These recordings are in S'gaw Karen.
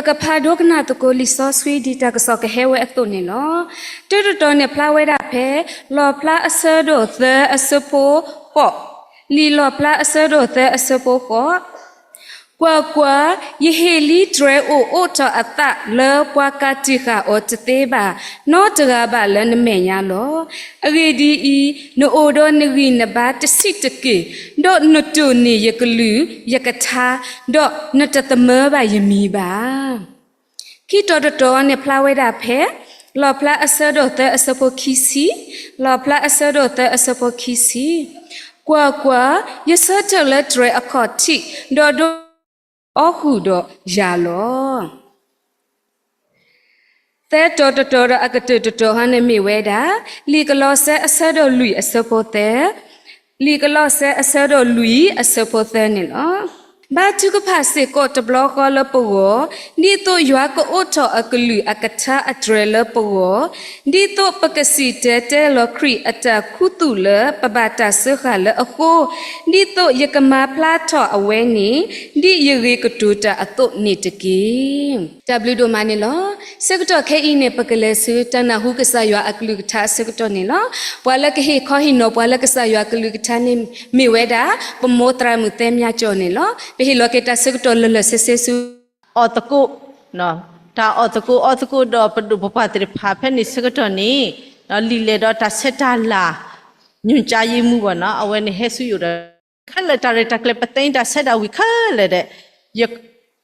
ပကဖးဒိကနၣ်သကိးလံာ်စီဆှံဒ်တၢ်ကစီၣ်ကဟဲဝဲအသိးန့ၣ်လီၤ. တၢတတီၤန့ၣ်ဖျါဝဲဒၣ်ဖဲ လီၣ်ဖျါအဆၢဒိၣ်သၢအဆၢဖိဃိး, လံာ်လီၣ်ဖျါအဆၢဒိၣ်သၢအဆၢဖိဃိး, ကွၢ်ကွၢ်, ယဟ့ၣ်လံတြဲၤအိၣ်အိးထီၣ်အသးလၢပှၤကၤတံာ်ဃာ်အီၤတသ့ဘၣ်, နီတဂၤဘၣ်လၢနမဲာ်ညါလီၤ. အဂ့ၢ်ဒ်အံၤ, နအိၣ်ဒီးနဂံၢ်နဘါတဆံးတက့ၢ်, ဒီးနတိၢ်န့ၢ်ယကလုၢ်ယကထါ, ဒီးနတသမၢဘၣ်ယမံၤဘၣ်. ခံတီၤတတီၤန့ၣ်ဖျါဝဲဒၣ်ဖဲ လီၣ်ဖျါအဆၢဒိၣ်သၢအဆၢဖိခံဆံ, လီၣ်ဖျါအဆၢဒိၣ်သၢအဆၢဖိခံဆံ, ကွၢ်ကွၢ်, ယဆၢထၢၣ်လၢတြဲၤအခီၣ်ထံး, ဒီးဒိအီၣ်ဃုာ်ဒီးယၤလီၤ. သၢတီၤတတီၤဒီးအကတၢၢ်တတီၤဟီန့ၣ်မ့ၢ်ဝဲဒၣ် လံာ်ကလီးစဲအဆၢဒိၣ်လွံၢ်အဆၢဖိသၢ, လံာ်ကလီးစဲအဆၢဒိၣ်လွံၢ်အဆၢဖိသၢန့ၣ်လီၤ. ဘါထုကဖၣ်စ့ၢ်ကီးတဘျီဃီလၢပဂီၢ်, ဒ်သိးယွၤကအိးထီၣ်အကလုၢ်အကထါအတြဲၤလၢပဂီၢ်, ဒ်သိးပကစံၣ်တဲၤတဲလီၤခရံာ်အတၢ်ခူသူၣ်လၢပဘၣ်တၢ်စၢဃာ်လၢအဃိ, ဒ်သိးယကမၤဖျါထီၣ်အဝဲန့ၣ်, ဒ်ယဂ့ၤကတိၤတၢ်အသိးန့ၣ်တက့ၢ်. တၢ်ဘျုးဒိၣ်မးန့ၣ်လီၤ. ဆၢကတီၢ်ခဲအံၤန့ၣ် ပကလဲၤဆူတၢ်နၢ်ဟူကစၢ်ယွၤအကလုၢ်ကထါအဆၢကတီၢ်န့ၣ်လီၤ. ပှၤလၢကဟ့ၣ်ခီဟ့ၣ်နီၤပှၤလၢကစၢ်ယွၤအကလုၢ်ကထါန့ၣ် မ့ၢ်ဝဲဒၣ် ပမိၢ်သရၣ်မုၣ်သဲမၠၣ်ကၠီၣ်န့ၣ်လီၤ. ပဟ့ၣ်လီၤက့ၤတၢ်ဆၢကတီၢ်လၢာ်လၢာ်ဆ့ဆ့ဆူ အီၣ်သကိး, တၢ်အီၣ်သကိးအီသကိးဒီးပဒိၣ်ပပှၢ်သ့ၣ်တဖၣ်ဖဲန့ၣ်ဆၢကတီၢ်န့ၣ်, လံာ်လဲၢ်ဒီးတၢ်ဆဲးတၢ်လၤ ညွှန်ကြားရေးမှူးဘၣ်နီၤ, အဝဲန့ၣ်ဟဲဆူယအိၣ်ဒီး ခဲလၢာ်တၢ်ရဲၣ်တၢ်ကျဲၤပသ့တၢ်ဆဲးတၢ်ဝံၤခဲလၢာ်ဒီး,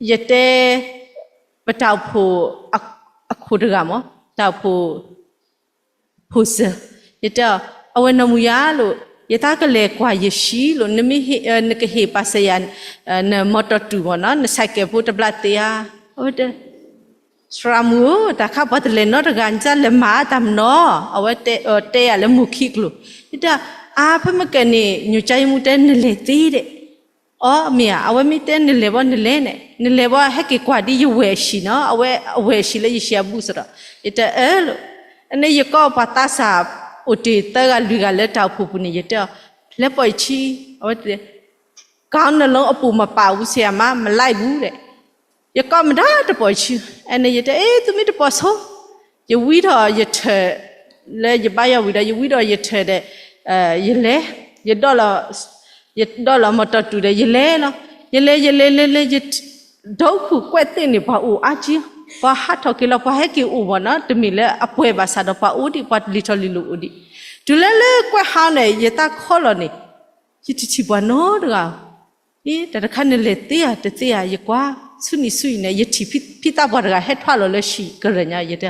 ယတဲ ပတၢ်အိၣ်ဖှိၣ်အခိၣ်တဂၤမး, တၢ်အိၣ်ဖှိၣ် ဖိစၢၤ, ယတဲအီၤ, အဝဲနီၢ်မုၢ်ယါလိၤ, ယသးကလဲၤကွၢ်ယဟံၣ်လိၤ, နမ့ၢ်ဟ့ၣ်, နကဟ့ၣ်ပာ်စၢၤယၤ နမီတီၢ်တူၢ်မ့ၢ်နီၤ, နဆဲးကဲးဖိတဘျီသ့ဧါ. အဝဲတဲ, သရၣ်မုၣ်ဧၢ, တၢ်ခါပှၤတလဲၤနီတဂၤ နတလဲၤမၤတၢ်မနီၤ, အဝဲတဲယၤလၢမိၢ်ခံကျိာ်. ယတဲ, အါ ဖဲမ့ၢ်ကဲန့ၣ် ညွှန်ကြားရေးမှူးတဲ နလဲၤသ့ဒီး အီ မ့ၢ်ဧါ, အဝဲမ့ၢ်တဲနလဲၤဘၣ်နလဲၤန့ၣ်, နလဲၤဘၣ်ဟဲက့ၤကွၢ်ဒ်ယဝဲၢ်အဟံၣ်နီၤ, အဝဲအဝဲၢ်အဟံၣ်လၢယဟံၣ်အဘူးစရီ, ယတဲအၢလိၤ, အန့ၣ်ယကိးပှၤသးစၢ်အိၣ်တ့ၢ်သၢဂၤလွံၢ်ဂၤလၢတၢ်အိၣ်ဖှိၣ်ပူၤန့ၣ် ယတဲအီၤ, လဲၤပိာ်ယခံ, အဝဲတဲ, ခေါင်းနှလုံးအပူၤမပါဘူးဆရာမ, မလိုက်ဘူးဒီး, ယကိးမတၤတပိာ်ယခံ, အန့ၣ်ယတဲ အ့ သုမ့ၢ်တပိာ်ဆိ ယဝံထီၣ်ယထၢၣ်, လၢယဘါယွၤဝံၤဒီး ယဝံထီၣ်ယထၢၣ်ဒီး, ယလဲၤ, ယဒိးလီၤ, ယဒိးလီၤမီတီၢ်တူၢ်ဒီး ယလဲၤလီၤ, ယလဲၤ ယလဲၤလဲၤလဲၤ ယ ဒီခိၣ်ကွဲးသ့ၣ်န့ၣ် ပှၤအိၣ်အါကံ, ပှၤဟးထီၣ်က့ၤလီၤ ပှၤဟဲက့ၤအိၣ်မ့ၢ်နီၤ, တမ့ၢ်လၢအပှဲၤဘၣ်ဆၣ်ဒီး ပှၤအိၣ်ဒံးပှၤလံၤထီၣ်လံၤလိၤအိၣ်ဒံး, တုၤလၢလၢကွဲးဟါန့ၣ် ယသးခီလီၤန့ၣ်, ယတထံၣ်ပှၤနီတဂၤ အ့ တၢ်တခါနလဲၤသ့ဧါတသ့ဧါ ယကွၢ်, ဆူနံၤဆူနံၤန့ၣ် ယထံၣ်ဖံသးပှၢ်တဂၤဟဲထွဲလီၤလၢဟံၣ်ကရၢၢ်ညါ, ယတဲ,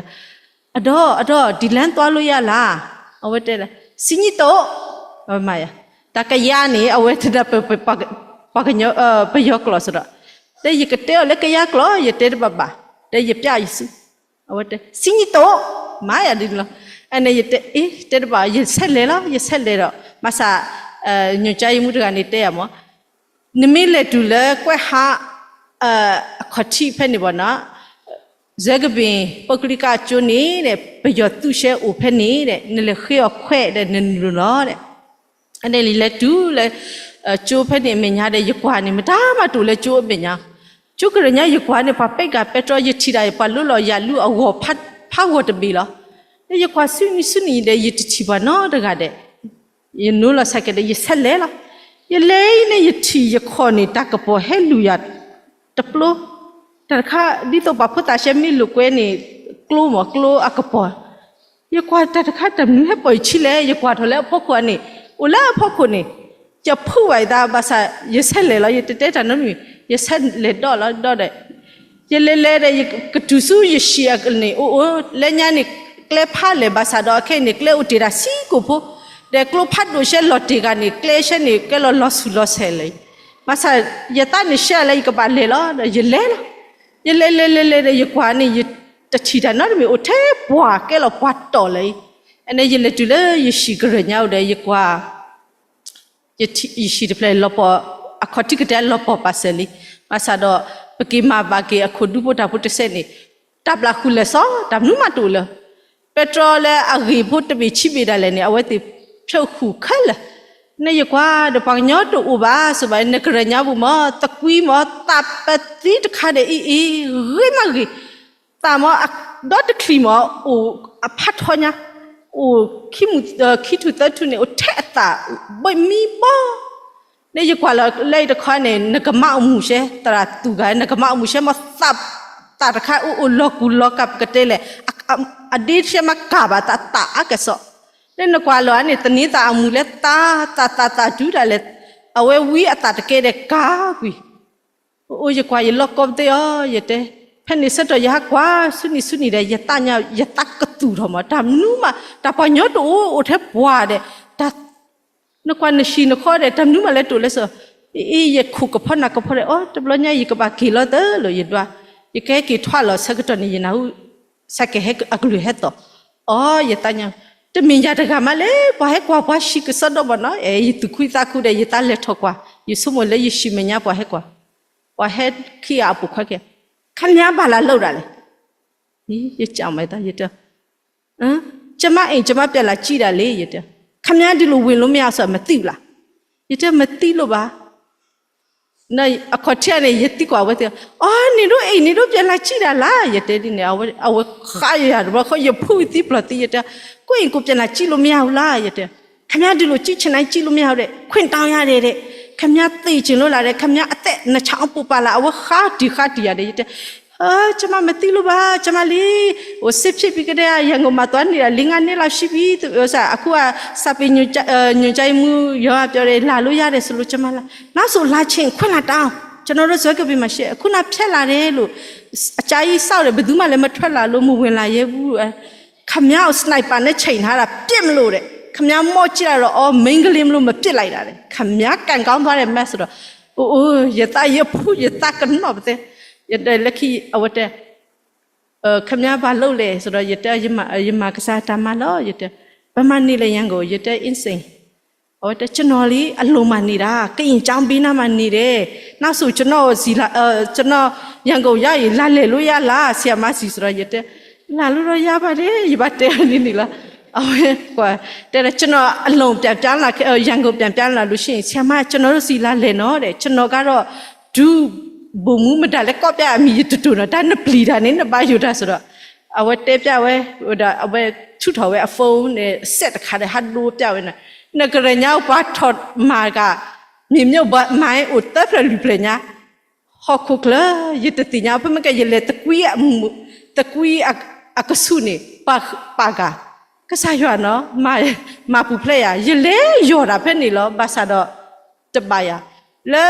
အဒီ အဒီ ဒီလၢနသွါလိယါလၢ်, အဝဲတဲလၢ, စံညံတိ, အဝဲမၤယၤ, တၢ်ကယါန့ၣ် အဝဲတနၢ်ပၢၢ် ပယီၤကျိာ်စရီ, တဲယကတဲအီၤလၢကယါကျိာ် ယတဲတဘၣ်ဘၣ်, တဲယပျဲယစု အဝဲတဲ စံညံတိ, မၤယၤဒ်န့ၣ်လီၤ, အန့ၣ်ယတဲ အ့ တဲတဘၣ် ယဆဲးလဲၤလီၤ ယဆဲးလဲၤဒီး မၤစၢ်, ညွှန်ကြားရေးမှူးတဂၤန့ၣ်တဲယၤမး, နမ့ၢ်လဲၤတုၤလၢကွဲးဟါ, အခီၣ်ထံးဖဲန့ၣ်ဘၣ်နီၤ, စဲကဘ့ၣ် ပုဂ္ဂလိကအကၠိန့ၣ်ဒီး ပယီၤသုးရှဲအိၣ်ဖဲန့ၣ်ဒီး နလဲၤဃ့အီၤခွဲးဒီးနနုာ်လီၤဒီး အန့ၣ်လံၤလဲၤတုၤလၢ, ကၠိဖဲန့ၣ်အမဲာ်ညါဒီး ယကွၢ်န့ၣ် မတၤမးတအိၣ်လၢကၠိအမဲာ်ညါ, ကၠိကရၢၢ်ညါ ယကွၢ်န့ၣ် ပှၤပဲကၢ်ပဲတြီ ယထံၣ်ဒၣ်ပှၤလိလီၤယၤလူအဂီၢ်ဖးဂီၢ်တဘ့ၣ်လီၤ, ဒီးယကွၢ်ဆူနံၤဆူနံၤဒီး ယတထံၣ်ပှၤနီတဂၤဒီး ယနိလီၤဆဲးကဲးဒီး ယဆဲးလဲၤလီၤ, ယလဲၤအံၤန့ၣ် ယထံၣ်ယခီၣ်န့ၣ် တၢ်ကပီၤဟဲလူၤယၤတပျိ, တၢ်တခါ ဒ်သိးပှၤဖိသၣ်ရှဲမ့ၢ်လိာ်ကွဲန့ၣ် ကျိမး ကျိအကပီၤ, ယကွၢ်တၢ်တခါ တၢ်မနုၤဟဲပိာ်ယခံလဲၣ်, ယကွၢ်ထီၣ်လၢအဖီခိၣ်န့ၣ်, အိၣ်လၢအဖီခိၣ်န့ၣ်, ယဖုးဘၣ်ယသးဘၣ်ဆၣ် ယဆဲးလဲၤလီၤ ယတတဲတၢ်နီတမံၤ, ယဆဲးလဲၤဒီးလီၤဒီး ယလဲၤလဲၤဒီး ယကတုၤဆူယဟံၣ်အကန့ၣ် အိၣ်အိၣ် လၢညါန့ၣ် ကျဲဖးလဲၢ်ဘၣ်ဆၣ်ဒီး အခဲအံၤန့ၣ် ကျဲအိၣ်တ့ၢ်ဒၣ်ဆံကိာ်ဖိ, ဒီးကျိဖးဒိၣ်ရှဲလီၤတ့ၢ်ဂၤန့ၣ် ကျဲရှဲန့ၣ် ကဲလီၤလီၤဆူၣ်လီၤဆဲးလၢၤ, ဘၣ်ဆၣ် ယသးန့ၣ်ရှဲလၢယကဘၣ်လဲၤလီၤဒီး ယလဲၤလီၤ, ယလဲၤလဲၤလဲၤလဲၤဒီး ယကွၢ်န့ၣ် ယတထံၣ်တၢ်နီတမံၤ အိၣ်ထဲပှၢ်ကဲလီၤပှၢ်တီၢ်လၢၤ, အန့ၣ် ယလဲၤတုၤလၢယဟံၣ်ကရၢၢ်ညါအိၣ်ဒီး ယကွၢ် ယထံၣ် ယဟံၣ်တဖျၢၣ် လီၤပှီၢ် အခီၣ်ထံးကတဲလီၤပှီၢ်ပာ်စၢၤလံ, ဘၣ်ဆၣ်ဒီး ပက့ၤမၤဘၣ်က့ၤအခိၣ်ဒူဖိတၢ်ဖိတစဲးန့ၣ် တၢ်ဘျၣ်ဃုာ်လၢာ်စီ တၢ်မနုၤမးတအိၣ်လၢၤ, ပဲတြီလၢအဂ့ၢ်ဖိတဘ့ၣ်ဆံဘ့ၣ်ဒၣ်လဲာ်န့ၣ် အဝဲသ့ၣ်ဖျိးဃုာ်ခဲလၢာ်, န့ၣ်ယကွၢ်ဒီးပှၤကညီတအိၣ်ဘၣ် စံးဘၣ် နကရၢညါပူၤမ့ၢ် သကွံမ့ၢ် သးပသံတခါဒီးအံၤအံၤ ဂ့ၤမးဂ့ၤ, သးမ့ၢ် ဒီတချံးမ့ၢ် အိၣ်အဖးထီညါ, အိၣ်ခံမုၢ် ခံထူၣ်သၢထူၣ်န့ၣ် အိၣ်ထဲအသး ဘိးမံဘီ န့ၣ်ယကွၢ်လီၤလၢအံၤတခီန့ၣ် နကမၤအီၣ်မူၤရှဲ သရၣ်သူၣ်ဂၤ နကမၤအီၣ်မူၤရှဲမ့ၢ်သး သးတခါအိၣ်အိၣ်လီၤကူၤလီၤကၤပကတဲလဲၣ်, အဒ့ရှဲမးကၤဘၣ်သးသးအါကစီၣ်, လၢနကွၢ်လီၤန့ၣ် သန့ၤသးအမူၤလၢသး သးသးသးတုၤဒၣ်လဲာ်, အဝဲဝံအသးတကဲဒီးကၤကွံာ် အိၣ်ယကွၢ်ယလီၢ်ကီပသ့ၣ်အီၤ ယတဲ, ဖဲန့ၣ်ဆၢကတီၢ်ယဟးကွၢ်ဆူနံၤဆူနံၤဒီး ယသးညါ ယသးကသူၣ်ထီၣ်မး တၢ်မနုၤမး တၢ်ပှၤကညီတအိၣ်အိၣ်ထဲပှၤဒီး တၢ် နကွၢ်နဟံၣ်နဃီဒီး တၢ်မနုၤမးလၢတအိၣ်လၢစ့ၢ်, အ့ ယခိၣ်ကဖီနၢ်ကဖီဒီး အိ တဘျီညါအံၤယကဘၣ်က့ၤလီၤသၢလီၤ ယဒွး, ယကဟဲက့ၤထွဲလီၤဆၢကတီၢ်န့ၣ် ယနၢ်ဟူ စးကဟဲအကလုၢ်ဟဲသီၣ်, အိ ယသးညါ, တမ့ၢ်ယၤတဂၤမးလဲၣ် ပှၤဟဲကွၢ်ပှၤဟံၣ်ကစီဒီဘၣ်နီၤ, အဲ ယသူၣ်ခုသးခုဒီး ယသးလဲၤထီၣ်ကွၢ်, ယဆိကမိၣ်လၢယဟံၣ်မဲာ်ညါပှၤဟဲကွၢ်, ပှၤဟဲခံဂၤအပိာ်ခွါခံဂၤ, ခမၠါဘၣ်လၢလိၣ်ဒၣ်လဲာ် ယကမၤသး ယတဲ, ကျမအိမ်ကျမပြန်လာကြည့်တာလေ ယတဲ, ခင်ဗျားဒီလိုဝင်လို့မရဆိုမသိဘူးလား, ယတဲ မသိလို့ပါ, အခီၣ်ထံးန့ၣ် ယသံကွၢ်ဝဲသ့ၣ်, အိ နင်တို့အိမ်နင်တို့ပြန်လာကြည့်တာလား ယတဲဒ်န့ၣ်, အဝဲဃါယၤတဘျီဃီ ယဖုသံပျီၢ်သံ ယတဲ, ကိုယ့်အိမ်ကိုပြန်လာကြည့်လို့မရဘူးလား ယတဲ, ခင်ဗျားဒီလိုကြည့်ချင်တိုင်းကြည့်လို့မရဘူးတဲ့, ခွင့်တောင်းရတယ်တဲ့, ခင်ဗျားသေချင်လို့လားတဲ့, ခင်ဗျားအသက်နှစ်ချောင်းပိုပါလား, အဝဲဃါတံၢ်ဃါတံၢ်ယၤဒီး ယတဲ ကျမမသိလို့ပါ, ကျမလေး ဟို စစ်ဖြစ်ပြီးကတည်းက ရန်ကုန်မှာသွားနေတာ လေးငါးနှစ်လောက်ရှိပြီ, သူ ဥစ္စာ အခုက စာပေညွှန်ကြား ညွှန်ကြားရေးမှူး ရောပြောတယ် လာလို့ရတယ်ဆိုလို့ ကျမလာ, နောက်ဆိုလာချင်ခွင့်လာတောင်း, ကျွန်တော်တို့ ဇွဲကပင်မှာရှိတယ်, အခုနဖျက်လာတယ်လို့, အကြာကြီးစောင့်တယ် ဘယ်သူမှလည်းမထွက်လာလို့ မဝင်လာရဲဘူး, ခင်ဗျားကို sniper နဲ့ချိန်ထားတာ ပစ်မလို့တဲ့, ခင်ဗျားမော့ကြည့်လိုက်တော့ အော် မိန်းကလေးမလို့ မပစ်လိုက်တာတဲ့, ခင်ဗျား ကံကောင်းသွားတယ် မက်ဆိုတော့, အိ ယသးယဖု ယသးကနီၣ်ပသဲ, ယတဲလၢခံ အဝဲတဲ ခင်ဗျားဘာလုပ်လဲဆိုတော့ ယတဲ ယမၤကစၢ်တၢ်မၤလီၤ ယတဲ, ဘယ်မှာနေလဲ ရန်ကုန် ယတဲ အင်းစိန်, အဝဲတဲ ကျွန်တော်လေ အလုံမှာနေတာ ကရင်ကျောင်း ဘီနားမှာနေတယ်, နောက်ဆို ကျွန်တော်စီလာ ကျွန်တော် ရန်ကုန်ရောက်ရင် လာလည်လို့ရလား ဆရာမဆီ ဆိုတော့ ယတဲ လာလို့တော့ရပါတယ် ယဘၣ်တဲအီၤဒ်န့ၣ်လီၤ, အဝဲကွၢ် တဲဒၣ် ကျွန်တော် အလုံပြန်ပြောင်းလာ ရန်ကုန်ပြန်ပြောင်းလာလို့ရှိရင် ဆရာမ ကျွန်တော်တို့ဆီလာလည်နော်တဲ့, ကျွန်တော်ကတော့ ဒုဗိုလ်မှူး မတၤလဲၣ် ကိးပျးအမံၤ ယတတိၢ်နီၣ် တၢ်နပျံၤတၢ်န့ၣ် နဘၣ်ယိၣ်တၢ် ဆိုတော့ အဝဲတဲပျးဝဲ ဒီးအဝဲထုးထီၣ်ဝဲအ phone န့ၣ် စဲးတခါဒီး ဟးဒိပျးဝဲန့ၣ်, နကရၢညါပှၤထီၣ်မၤတဂၤ မ့ၢ်မ့ၢ်ဘၣ်မၤအိၣ်သၢဖျၢၣ်လွံၢ်ဖျၢၣ်ညါ ဟီၣ်ခိၣ်ချၢ ယတသ့ၣ်ညါ ဖဲမ့ၢ်ကဲ ယလဲၤသကွံအမူး သကွံအကဆူးန့ၣ် ပာ်ဂၤ ကစၢ်ယွၤနီၤ မၤပူၤဖျဲးယၤ ယလဲၤယီၢ်တၢ်ဖဲန့ၣ်လီၤ ဘၣ်ဆၣ်ဒီး တဘၣ်ယၤ လၢ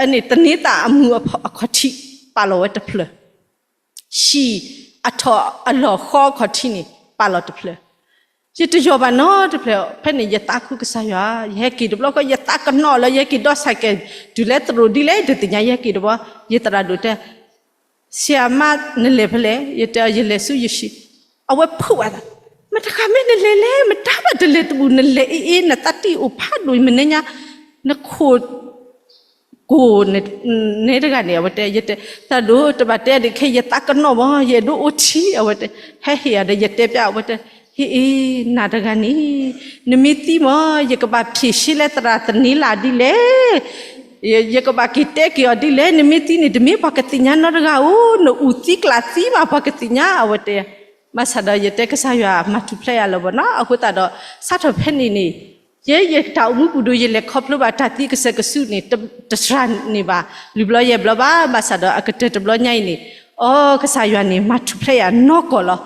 အန့ၣ် သန့ၤသးအမူးအခီၣ်ထံး ပာ်လီၤဝဲတဖျၢၣ် ဟံၣ်အထီၣ်အလီၢ်ဃီအခီၣ်ထံးန့ၣ် ပာ်လီၤတဖျၢၣ်, ယတယီၢ်ဘၣ်နီတဖျၢၣ်, ဖဲန့ၣ် ယသးခုကစၢ်ယွၤ, ယဟဲက့ၤတဘျီဃီ ယသးကနီၣ်လၢ ယဟဲက့ၤဒီး ဆိုင်ကယ် တုၤလၢသရိာ်ဒ်လဲၣ် တသ့ၣ်ညါ ယဟဲက့ၤတဘျီ, ယသရၣ်ဒိၣ်တဲ ဆရာမ နလဲၤဖဲလဲၣ်, ယတဲ ယလဲၤဆူယဟံၣ်, အဝဲဖုးဝဲသး, မတၤတဂၤမ့ၢ်နလဲၤလဲၣ်, မတၤဘၣ်တလဲၤတဘူၣ်, နလဲၤအ့ၣ်အ့ၣ် နသးတံၢ်အိၣ်ဖးဒိၣ် မနုၤညါ နခိၣ် ကိၢ် နဲတဂၤန့ၣ် အဝဲတဲ ယတဲ သရၣ်ဒိၣ် တဘၣ်တဲဒံးခဲ ယသးကနီၣ်ဘၣ် ယအဲၣ်ဒိးအိၣ်ထံ အဝဲတဲ ဟဲဟ့ၣ်ယၤဒီး ယတဲပျး အဝဲတဲ ဟ့ၣ်အ့ၣ် နၤတဂၤန့ၣ် နမ့ၢ်သံမၢ် ယကဘၣ်ဖြေရှင်းလၢသရၣ်သန့ၤလးဒ်လဲၣ် ယကဘၣ်က့ၤတဲက့ၤအီၤဒ်လဲၣ်, နမ့ၢ်သံန့ၣ် တမ့ၢ်ပှၤကသ့ၣ်ညါနီတဂၤဧိၤ, နအူးသံကျးသံမး ပှၤကသ့ၣ်ညါ အဝဲတဲ ဘၣ်ဆၣ်ဒီး ယတဲကစၢ်ယွၤမၤထူၣ်ဖျဲးယၤလၢၤဘၣ်နီၤ, အဃိသတးဒီး စးထီၣ်ဖဲန့ၣ်န့ၣ် ယဲ ယတၢ်အိၣ်မူပူၤဒီး ယလဲၤခီဖျိဘၣ်တၢ်သံကစၢၢ်ကစုန့ၣ် တစှၤန့ၣ်ဘၣ် လွံၢ်ဘျီယဲၢ်ဘျီဘၣ်, ဘၣ်ဆၣ်ဒီး အကတၢၢ်တဘျီညါအံၤန့ၣ် အိ ကစၢ်ယွၤန့ၣ် မၤထူၣ်ဖျဲးယၤနီၢ်ကီၢ်လီၤ.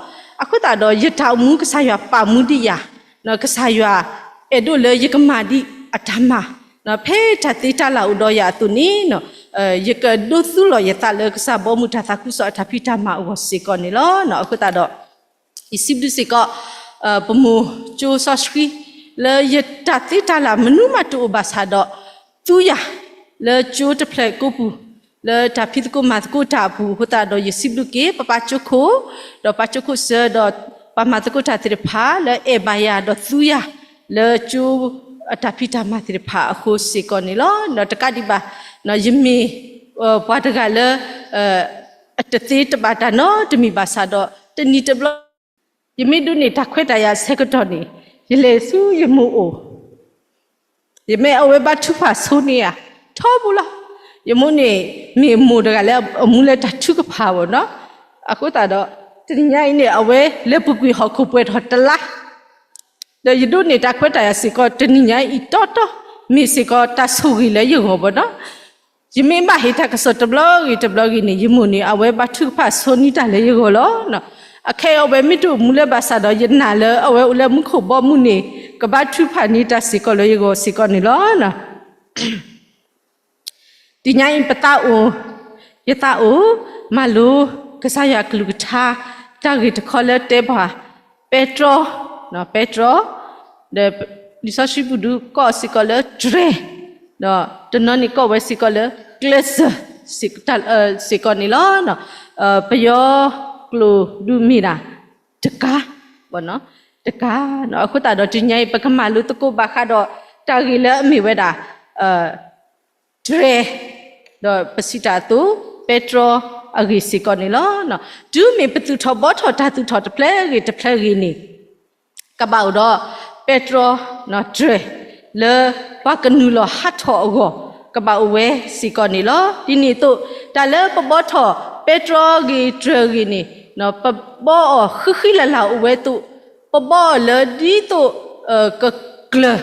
အဃိသတးဒီး ယတၢ်အိၣ်မူကစၢ်ယွၤပာ်မူဒံးယၤ, ကစၢ်ယွၤအဲၣ်ဒိးလၢယကမၤဒံးအတၢ်မၤ ဖဲတၢ်သ့တၢ်လၢ်အိၣ်ဒီးယၤအသိးန့ၣ် ယကဒိးသူလီၤယသးလၢကစၢ်ဘီမုၢ်တၢ်သးခုကစီၣ်အတၢ်ဖံးတၢ်မၤအဂီၢ်စ့ၢ်ကီးန့ၣ်လီၤ. အဃိသတးဒီး ယစံးဘျုးစ့ၢ်ကီး ပမိၢ်ကၠိစီဆှံ လၢယတၢ်သ့တၢ်လၢ်မနုၤမးတအိၣ်ဘၣ်ဆၣ်ဒီး သူယၤ လၢကၠိတဖျၢၣ်ကိးပူၤ လၢတၢ်ဖံးသကိးမၤသကိးတၢ်အပူၤအဃိသတးဒီး ယစံးဘျုးက့ၤ ပပၢ်ကၠိခိၣ် ဒီးပၢ်ကၠိခိၣ်စၢၤ ဒီးပှၤမၤသကိးတၢ်သ့ၣ်တဖၣ် လၢအဲၣ်ဘၣ်ယၤဒီးသူယၤ လၢကၠိအတၢ်ဖံးတၢ်မၤသ့ၣ်တဖၣ်အဃိစ့ၢ်ကီးန့ၣ်လီၤ. ဒီးတကးဒံးဘၣ် ယမ့ၢ် ပှၤတဂၤလၢ အတသ့တဘၣ်တၢ်နီတမံၤဘၣ်ဆၣ်ဒီး တနံၤတဘျီ ယမ့ၢ်ဒိးန့ၢ်တၢ်ခွဲးတၢ်ယာ်ဆၢကတီၢ်န့ၣ် ယလဲၤဆူယမိၢ်အိၣ် ယမ့ၢ်အဝဲဘါထုကဖၣ်ဆိန့ၢ်ဧါ, ထီဘိလီၤ. ယမိၢ်န့ၣ် မ့ၢ်မိၢ်တဂၤလၢအမူလၢတၢ်ထုကဖၣ်ဘၣ်နီၤ. အဃိသတးဒီး တနံၤညါအံၤန့ၣ် အဝဲလဲၤပူၤကွံာ်ဟီၣ်ခိၣ်ပှဲၤထီၣ်တလါ, ဒီးယဒိးန့ၢ်တၢ်ခွဲးတၢ်ယာ်စ့ၢ်ကီး တနံၤညါအံၤအတီတီ, မ့ၢ်စ့ၢ်ကီးတၢ်ဆိၣ်ဂ့ၤလၢယဂီၢ်ဘၣ်နီၤ. ယမ့ၢ်ဘၣ်ဟ့ၣ်တၢ်ကစီၣ်တဘျီဂ့ၤတဘျီဂ့ၤန့ၣ် ယမိၢ်န့ၣ် အဝဲဘါထုကဖၣ်ဆိန့ၢ်တၢ်လၢယဂီၢ်လီၤ. အခဲအံၤအဝဲမ့ၢ်တအိၣ်မူလၢၤဘၣ်ဆၣ်ဒီး ယနာ်လၢအဝဲအိၣ်လၢမူခိၣ်ဘီမုၢ်န့ၣ် ကဘါထုကဖၣ်န့ၢ်တၢ်စ့ၢ်ကီးလၢယဂီၢ်စ့ၢ်ကီးန့ၣ်လီၤ. တနံၤညါအံၤပသးအိၣ်, ယသးအိၣ်, မၤလိ, ကစၢ်ယွၤကလုၢ်ကထါ, တၢ်ဂ့ၢ်တခီလၢတဲပှၤ, ပဲတြီ, ပဲတြီ, ဒီးလံာ်စီဆှံပူၤဒုးကိးစ့ၢ်ကီးလၢတြဲၤ, ဒီးတနီၤန့ၣ်ကိးဝဲစ့ၢ်ကီးလၢကျဲးစၢး, စ့ၢ်ကီးန့ၣ်လီၤ. ပယီၤကျိာ်ဒုးမ့ၢ်ဒၣ်, တကါ, တကါ, အဃိသတးဒီးတနံၤညါအံၤ ပကမၤလိသကိးဘၣ်ဃးဒီး တၢ်ဂ့ၢ်လၢအမ့ၢ်ဝဲဒၣ် တြဲၤ, ဒီးပစံးတၢ်အသိး ပဲတြီအဂ့ၢ်စ့ၢ်ကီးန့ၣ်လီၤ. တုၤမ့ၢ်ပသူၣ်ထီၣ်ဘှီထီၣ်တၢ်သူၣ်ထီၣ်တဖျၢၣ်ဂ့ၤတဖျၢၣ်ဂ့ၤန့ၣ် ကဘၣ်အိၣ်ဒီး ပဲတြီ, တြဲၤလၢပှၤကနုာ်လီၤဟးထီၣ်အဂီၢ် ကဘၣ်အိၣ်ဝဲစ့ၢ်ကီးန့ၣ်လီၤ. ဒ်န့ၣ်အသိး တၢ်လၢပဘှီထီၣ် ပဲတြီဂ့ၤတြဲၤဂ့ၤန့ၣ် ပဘှီအီၤဃံဃံလၤလၤအိၣ်ဝဲအသိး ပဘှီအီၤလၢဒ်သိး ကကျၢၤ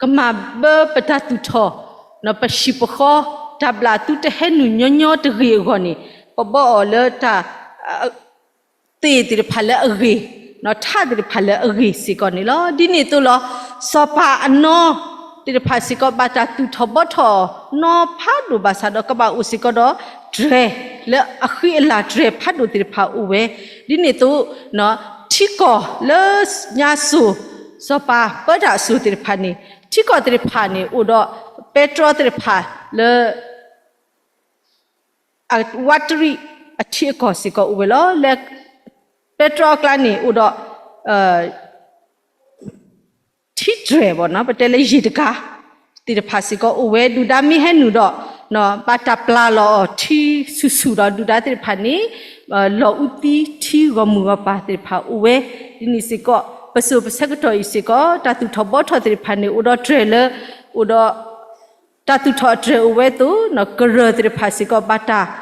ကမၤဘၢပတၢ်သူၣ်ထီၣ် ပဟံၣ်ပဃီ တၢ်ဘျၣ်သုတဟဲနုာ်ညီညီတဂ့ၤအဂီၢ်န့ၣ် ပဘှီအီၤလၢတၢ် သ့ၣ်သ့ၣ်တဖၣ်လၢအဂ့ၤ, ထးသ့ၣ်တဖၣ်လၢအဂ့ၤစ့ၢ်ကီးန့ၣ်လီၤ. ဒ်န့ၣ်အသိးလီၤ. စီၤပၤအနီၢ်သ့ၣ်တဖၣ်စ့ၢ်ကီး ဘၣ်တၢ်သူၣ်ထီၣ်ဘှီထီၣ်နီၤဖးဒိၣ်ဘၣ်ဆၣ်ဒီး ကဘၣ်အိၣ်စ့ၢ်ကီးဒီး တြဲၤလၢအဃံအလၤ တြဲၤဖးဒိၣ်သ့ၣ်တဖၣ်အိၣ်ဝဲ. ဒ်န့ၣ်အသိး ထံကီၢ်လၢညါစိၤ စီၤပၤပၢတၢ်အစိၤသ့ၣ်တဖၣ်န့ၣ် ထံကီၢ်သ့ၣ်တဖၣ်န့ၣ် အိၣ်ဒီးပဲတြီသ့ၣ်တဖၣ်လၢ အဝးတရံးအထံအကီၢ်စ့ၢ်ကီးအိၣ်ဝဲလီၤ. လၢ ပဲတြီအကျါန့ၣ်အိၣ်ဒီး ထံတြဲၤဘၣ်နီၤ ပတဲလၢယံာ်တကါ သ့ၣ်တဖၣ်စ့ၢ်ကီးအိၣ်ဝဲ ဒုၣ်ဒါမ့ၢ်ဟဲနုာ်ဒီး ဘၣ်တၢ်ပျၢ်လီၤအီၤထံဆူၣ်ဆူၣ်ဒီး ဒုၣ်ဒါသ့ၣ်တဖၣ်န့ၣ် လီၤအူသံထံဂီၢ်မုၢ်ဂီၢ်ပၤသ့ၣ်တဖၣ်အိၣ်ဝဲ. ဒ်န့ၣ်စ့ၢ်ကီး ပစိၤပဆၢကတီၢ်အံၤစ့ၢ်ကီး တၢ်သူၣ်ထီၣ်ဘှီထီၣ်သ့ၣ်တဖၣ်န့ၣ် အိၣ်ဒီးတြဲၤလၢ အိၣ်ဒီး တၢ်သူၣ်ထီၣ်အတြဲၤအိၣ်ဝဲအသိး ကရၢၢ်သ့ၣ်တဖၣ်စ့ၢ်ကီး ဘၣ်တၢ်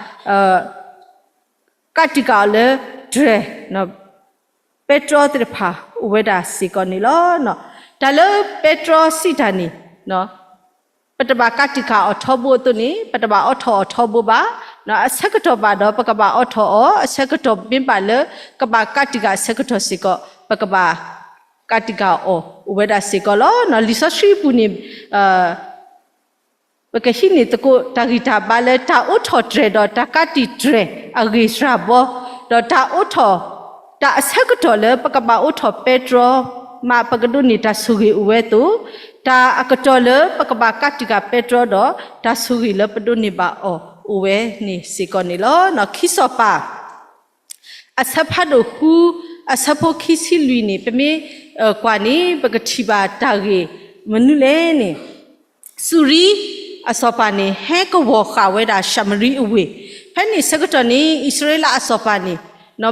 ကးတံာ်ကးအီၤလၢတြဲၤ ပဲတြီသ့ၣ်တဖၣ်အိၣ်ဝဲဒၣ်စ့ၢ်ကီးန့ၣ်လီၤ. တၢ်လၢပဲတြီစံးတၢ်န့ၣ် ပတဘၣ်ကးတံာ်ကးအီၤထီဘိအသိးန့ၣ် ပတဘၣ်အိးထီၣ်အီၤထီဘိဘၣ်. အဆၢကတီၢ်ဘၣ်ဒီး ပကဘၣ်အိးထီၣ်အီၤ, အဆၢကတီၢ်မ့ၢ်ဘၣ်လၢ ကဘၣ်ကးတံာ်ကးအဆၢကတီၢ်စ့ၢ်ကီး ပကဘၣ် ကးတံာ်ကးအီၤအိၣ်ဝဲဒၣ်စ့ၢ်ကီးလီၤ. လံာ်စီဆှံပူၤန့ၣ် ပကဟံးန့ၢ်သကိးတၢ်ဂံၢ်တၢ်ဘါလၢ တၢ်အိးထီၣ်တြဲၤဒီးတၢ်ကးတံာ်တြဲၤအဂ့ၢ်စှၤဘီ, ဒီးတၢ်အိးထီၣ် တၢ်အဆၢကတီၢ်လၢပကဘၣ်အိးထီၣ်ပဲတြီ မ့ၢ်ပကဒိးန့ၢ်တၢ်ဆိၣ်ဂ့ၤအိၣ်ဝဲအသိး, တၢ်အကတီၢ်လၢပကဘၣ်ကးတံာ်ကးပဲတြီဒီး တၢ်ဆိၣ်ဂ့ၤလၢပဒိးန့ၢ်ဘၣ်အီၤအိၣ်ဝဲန့ၣ်စ့ၢ်ကီးန့ၣ်လီၤ. ခံစီၤပၤ အဆၢဖးဒိၣ်ဃု အဆၢဖိခံဆံလွံၢ်န့ၣ် ပမ့ၢ်ကွၢ်န့ၣ် ပကထံၣ်ဘၣ်တၢ်ဂ့ၢ်မနုၤလဲၣ်န့ၣ်, စူၤရံအစီၤပၤန့ၣ် ဟဲကဝီၤဃာ်ဝဲဒၣ်ၡၤမရံအဝ့ၢ်, ဖဲန့ၣ်ဆၢကတီၢ်န့ၣ် အံၣ်စရ့လးအစီၤပၤန့ၣ်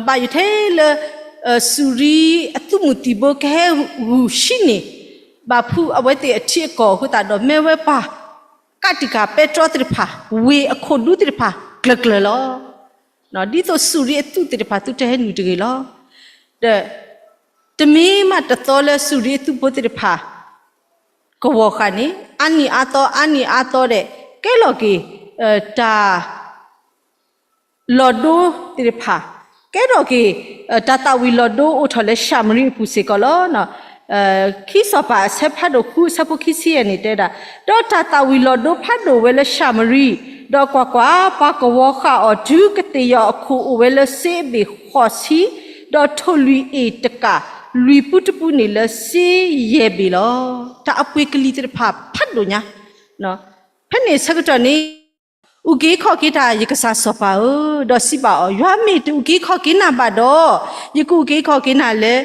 ဘၣ်ယိၣ်ထဲလၢ စူၤရံအသုးမုၢ်သံၣ်ဘိကဟဲဂုာ်ဆံးန့ၢ် ဘၣ်ဖုးအဝဲသ့ၣ်အထံအကီၢ်အဃိသတးဒီး မ့ၢ်ဝဲပှၤ ကးတံာ်ကးပဲတြီသ့ၣ်တဖၣ်, ဝ့ၢ်အခိၣ်ဒူသ့ၣ်တဖၣ်ကျၢၤကျၢၤလီၤ. ဒ်သိးစူၤရံအသုးသ့ၣ်တဖၣ်သုတဟဲနုာ်တဂ့ၤလီၤ. ဒီး တမ့ၢ်မးတသီလၢစူၤရံအသုးဖိသ့ၣ်တဖၣ် ကဝီၤဃာ်န့ၣ် အါနံၣ်အါသီ အါနံၣ်အါသီဒီး ကဲလီၤက့ၤ တၢ် လီၤဒိသ့ၣ်တဖၣ်, ကဲထီၣ်က့ၤ တၢ်သၣ်ဝံၤလီၤဒိအိၣ်ထီၣ်လၢၡၤမရံအပူၤစ့ၢ်ကီးလီၤ. ခံစီၤပၤအဆၢဖးဒိၣ်ဃုအဆၢဖိခံဆံယဲၢ်န့ၣ်တဲဒၣ်, ဒီးတၢ်သၣ်ဝံၤလီၤဒိဖးဒိၣ်ဝဲလၢၡၤမရံ, ဒီးကွၢ်ကွၢ်, ပှၤကဝီၤဃာ်အီၤတုၤကသ့ၣ်ယီၤအခိၣ်အိၣ်ဝဲလၢစ့အဘ့ၣ်ဃိးဆံ, ဒီးထိၣ်လွံၢ်အ့ၣ်တကး, လွံၢ်ပူတပူန့ၣ်လၢစ့ယဲၢ်ဘ့ၣ်လီၤ. တၢ်အပှ့ၤကလံၤသ့ၣ်တဖၣ်ဖးဒိၣ်ညါ ဖဲန့ၣ်ဆၢကတီၢ်န့ၣ် အုၣ်က့ၤခီၣ်က့ၤတၢ် ယကစၢ်စီၤပၤဧၢ, ဒီးစံးဘၣ်အီၤ, ယွၤမ့ၢ်တအုၣ်က့ၤခီၣ်က့ၤနၤဘၣ်ဒီး, ယကအုၣ်က့ၤခီၣ်က့ၤနၤလၢ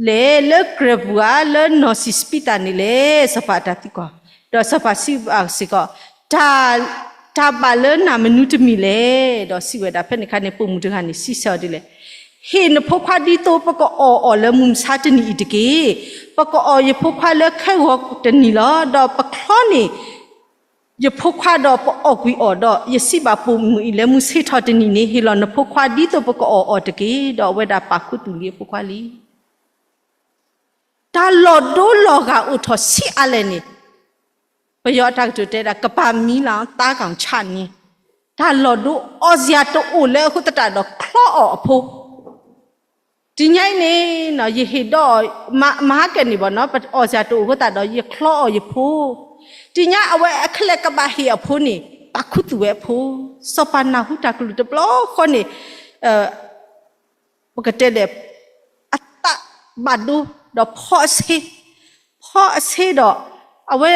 လဲၣ်, လၢကြၢးပူၤဧါ, လၢနီၢ်စံးစပံးသၣ်န့ၣ်လဲၣ်. စီၤပၤအတၢ်သံကွၢ်, ဒီးစီၤပၤစံးဘၣ်စ့ၢ်ကီး, တၢ်, တၢ်ဘၣ်လၢနၤမနုၤတမံၤလဲၣ်. ဒီးစံးဝဲဒၣ်, ဖဲန့ၣ်အခါန့ၣ် ပိာ်မုၣ်တဂၤန့ၣ် စံးဆၢအီၤဒ်လဲၣ် ဟ့ၣ်နဖိခွါဒ်သိးပကအီၣ်အီၤလၢမုၢ်မဆါတနံၤအံၤတက့ၢ်. ပကအီၣ်ယဖိခွါလၢခဲဂီၤတနံၤလီၤ. ဒီးပချီန့ၢ် ယဖိခွါဒီးပအီၣ်ကွံာ်အီၤ, ဒီးယစံးဘၣ်ပိာ်မုၣ်အံၤလၢ မုၢ်ဆ့ၣ်ထီၣ်တနံၤန့ၣ် ဟ့ၣ်လီၤနဖိခွါဒ်သိးပကအီၣ်အီၤတက့ၢ်. ဒီးအဝဲဒၣ်ပာ်ခူသူၣ်လံအဖိခွါလံ. တၢ်လီၤဒိလီၤဂာ်အိၣ်ထီၣ်ဆံးအါလဲၣ်န့ၣ်, ပယီၤအတၢ်ကတိၤတဲဒၣ် ကပၤမံလီၤ သါကီၢ်ဆၣ်န့ၣ်, တၢ်လီၤဒိအီၣ်စ့ၢ်တအိၣ်လၢအဃိသတးဒီးချီအီၣ်အဖိ တနံၤအံၤန့ၣ် ယဟ့ၣ်ဒီးအီၤ မဟါကဲန့ၣ်ဘၣ်နီၤ, ပအီၣ်စ့ၢ်တအိၣ်အဃိသတးဒီး ယချီအီၣ်ယဖိ, တနံၤအံၤအဝဲအခဲလၢာ်ကဘၣ်ဟ့ၣ်အဖိန့ၣ် ပာ်ခူသူၣ်ဝဲအဖိ, စီၤပၤနၢ်ဟူတၢ်ကလုၢ်တဘျီဃီန့ၣ် ပကတဲလဲၣ်, အသးဘၣ်ဒိ ဒီးဖီအဆ့, ဖီအဆ့ဒီး အဝဲ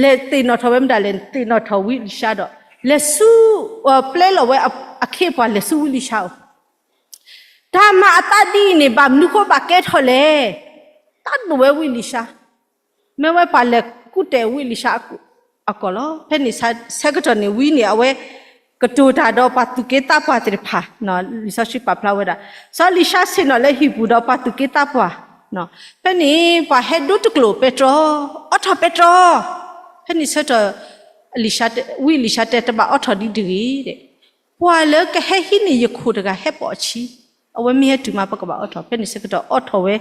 လဲၤသ့ၣ်နီၣ်ထီၣ်ဝဲမတၤလဲၣ်, သ့ၣ်နီၣ်ထီၣ်ဝံအ့လံၡါဒီး လဲၤဆူ ပျဲလီၤဝဲအခ့အပှၤလဲၤဆူဝံအ့လံၡါအအိၣ်, တၢ်မၤအသးဒ်အံၤန့ၣ် ဘၣ်မနုၤဃိဘၣ်ကဲထီၣ်လဲၣ်, သးဒိၣ်ဝဲဝံအ့လံၡါ, မ့ၢ်ဝဲပှၤလဲၤကူၣ်တဲာ်ဝံအ့လံၡါအကိာ်လီၤ. ဖဲန့ၣ်ဆၢကတီၢ်န့ၣ် ဝံန့ၣ် အဝဲကတိၤတၢ်ဒီးပှၤသူၣ်က့သးပှၢ်သ့ၣ်တဖၣ်, လံာ်စီဆှံပာ်ဖျါဝဲဒၣ်, စီၤအ့လံၡါဆ့ၣ်နီၤလၢဟံၣ်ပူၤဒီးပှၤသူၣ်က့သးပှၢ်, ဖဲန့ၣ် ပှၤဟဲဒိတကျိာ်ပဲတြီ, အိးထီၣ်ပဲတြီ, ဖဲန့ၣ်ဆၢကတီၢ် ဝံအ့လံၡါတဲ တဘၣ်အိးထီၣ်ဒ်တဂ့ၤ, ပှၤလၢကဟဲဟံးန့ၢ်ယခိၣ်တဂၤဟဲပိာ်အဆံ, အဝဲမ့ၢ်ဟဲတုၤမး ပကဘၣ်အိးထီၣ်, ဖဲန့ၣ်ဆၢကတီၢ်အိးထီၣ်ဝဲ,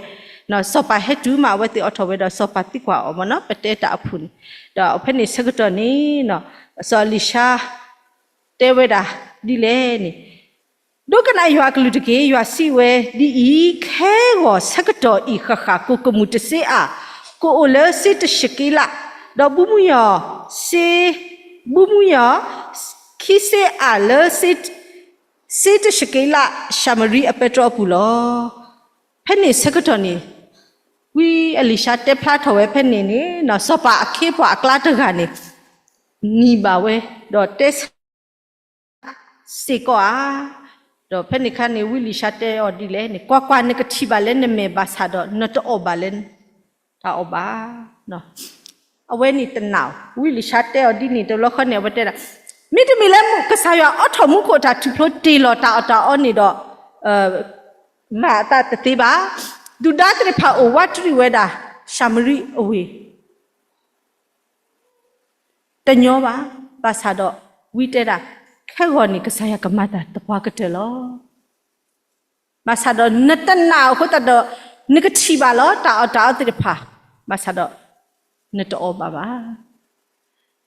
စီၤပၤဟဲတုၤမး အဝဲသ့ၣ်အိးထီၣ်ဝဲဒီးစီၤပၤသံကွၢ်အီၤမ့ၢ်နီၤ, ပတဲတၢ်အဖုၣ်န့ၣ်, ဒီးဖဲန့ၣ်ဆၢကတီၢ်န့ၣ် စီၤအ့လံၡါ တဲဝဲဒၣ်ဒ်လဲၣ်န့ၣ်, ဒိကနၣ်ယွၤအကလုၢ်တက့ၢ်. ယွၤစံးဝဲဒ်အံၤ, ခဲဂီၤဆၢကတီၢ်အံၤဃၣ်ဃၣ် ကိၣ်ကမူၣ်တစ့အါ, ကအိၣ်လၢစ့တၡက့လး, ဒီးဘုမုယီၤ, ဘုမုယီၤ ခံစ့အါလၢ စ့တၡက့လး ၡၤမရံအပဲတြီအပူၤလီၤ. ဖဲန့ၣ်ဆၢကတီၢ်န့ၣ် ဝံအ့လံၡါတဲဖျါထီၣ်ဝဲဖဲန့ၣ်န့ၣ် စီၤပၤအခ့အပှၤအကျါတဂၤန့ၣ် နံၤဘၣ်ဝဲ ဒီးတဲဆၢ စ့ၢ်ကီးဧါ. ဒီးဖဲန့ၣ်အခါန့ၣ် ဝံအ့လံၡါတဲအီၤဒ်လဲၣ်န့ၣ်, ကွၢ်ကွၢ်, နကထံၣ်ဘၣ်လၢနမဲာ်ဘၣ်ဆၣ်ဒီး နတအီၣ်ဘၣ်လၢ တၢ်အီၣ်ဘၣ်. အဝဲန့ၣ်တနာ်အီၤ, ဝံအ့လံၡါတဲအီၤဒ်န့ၣ်တဘျီဃီန့ၣ် အဝဲတဲဒၣ်, မ့တမ့ၢ်လၢကစၢ်ယွၤအိးထီၣ်မူခိၣ်အတၢ်ထူၣ်ဖျိ တ့ၢ်လီၤတၢ်အီၣ်တၢ်အီန့ၣ်ဒီး မၤအသးတသ့ဘၣ်. ဒုၣ်ဒါသ့ၣ်တဖၣ်အိၣ်ဝးတရံးဝဲဒၣ် ၡၤမရံအဝ့ၢ် တညီဘၣ်. ဘၣ်ဆၣ်ဒီး ဝံတဲဒၣ်, ခဲဂီၤန့ၣ် ကစၢ်ယွၤကမၤတၢ်သပှၢ်ကတၢၢ်လီၤ. ဘၣ်ဆၣ်ဒီးနတနာ်အဃိသတးဒီး နကထံၣ်ဘၣ်လီၤ တၢ်အီၣ်တၢ်အီသ့ၣ်တဖၣ်, ဘၣ်ဆၣ်ဒီး နတအီၣ်ဘၣ်ဘၣ်.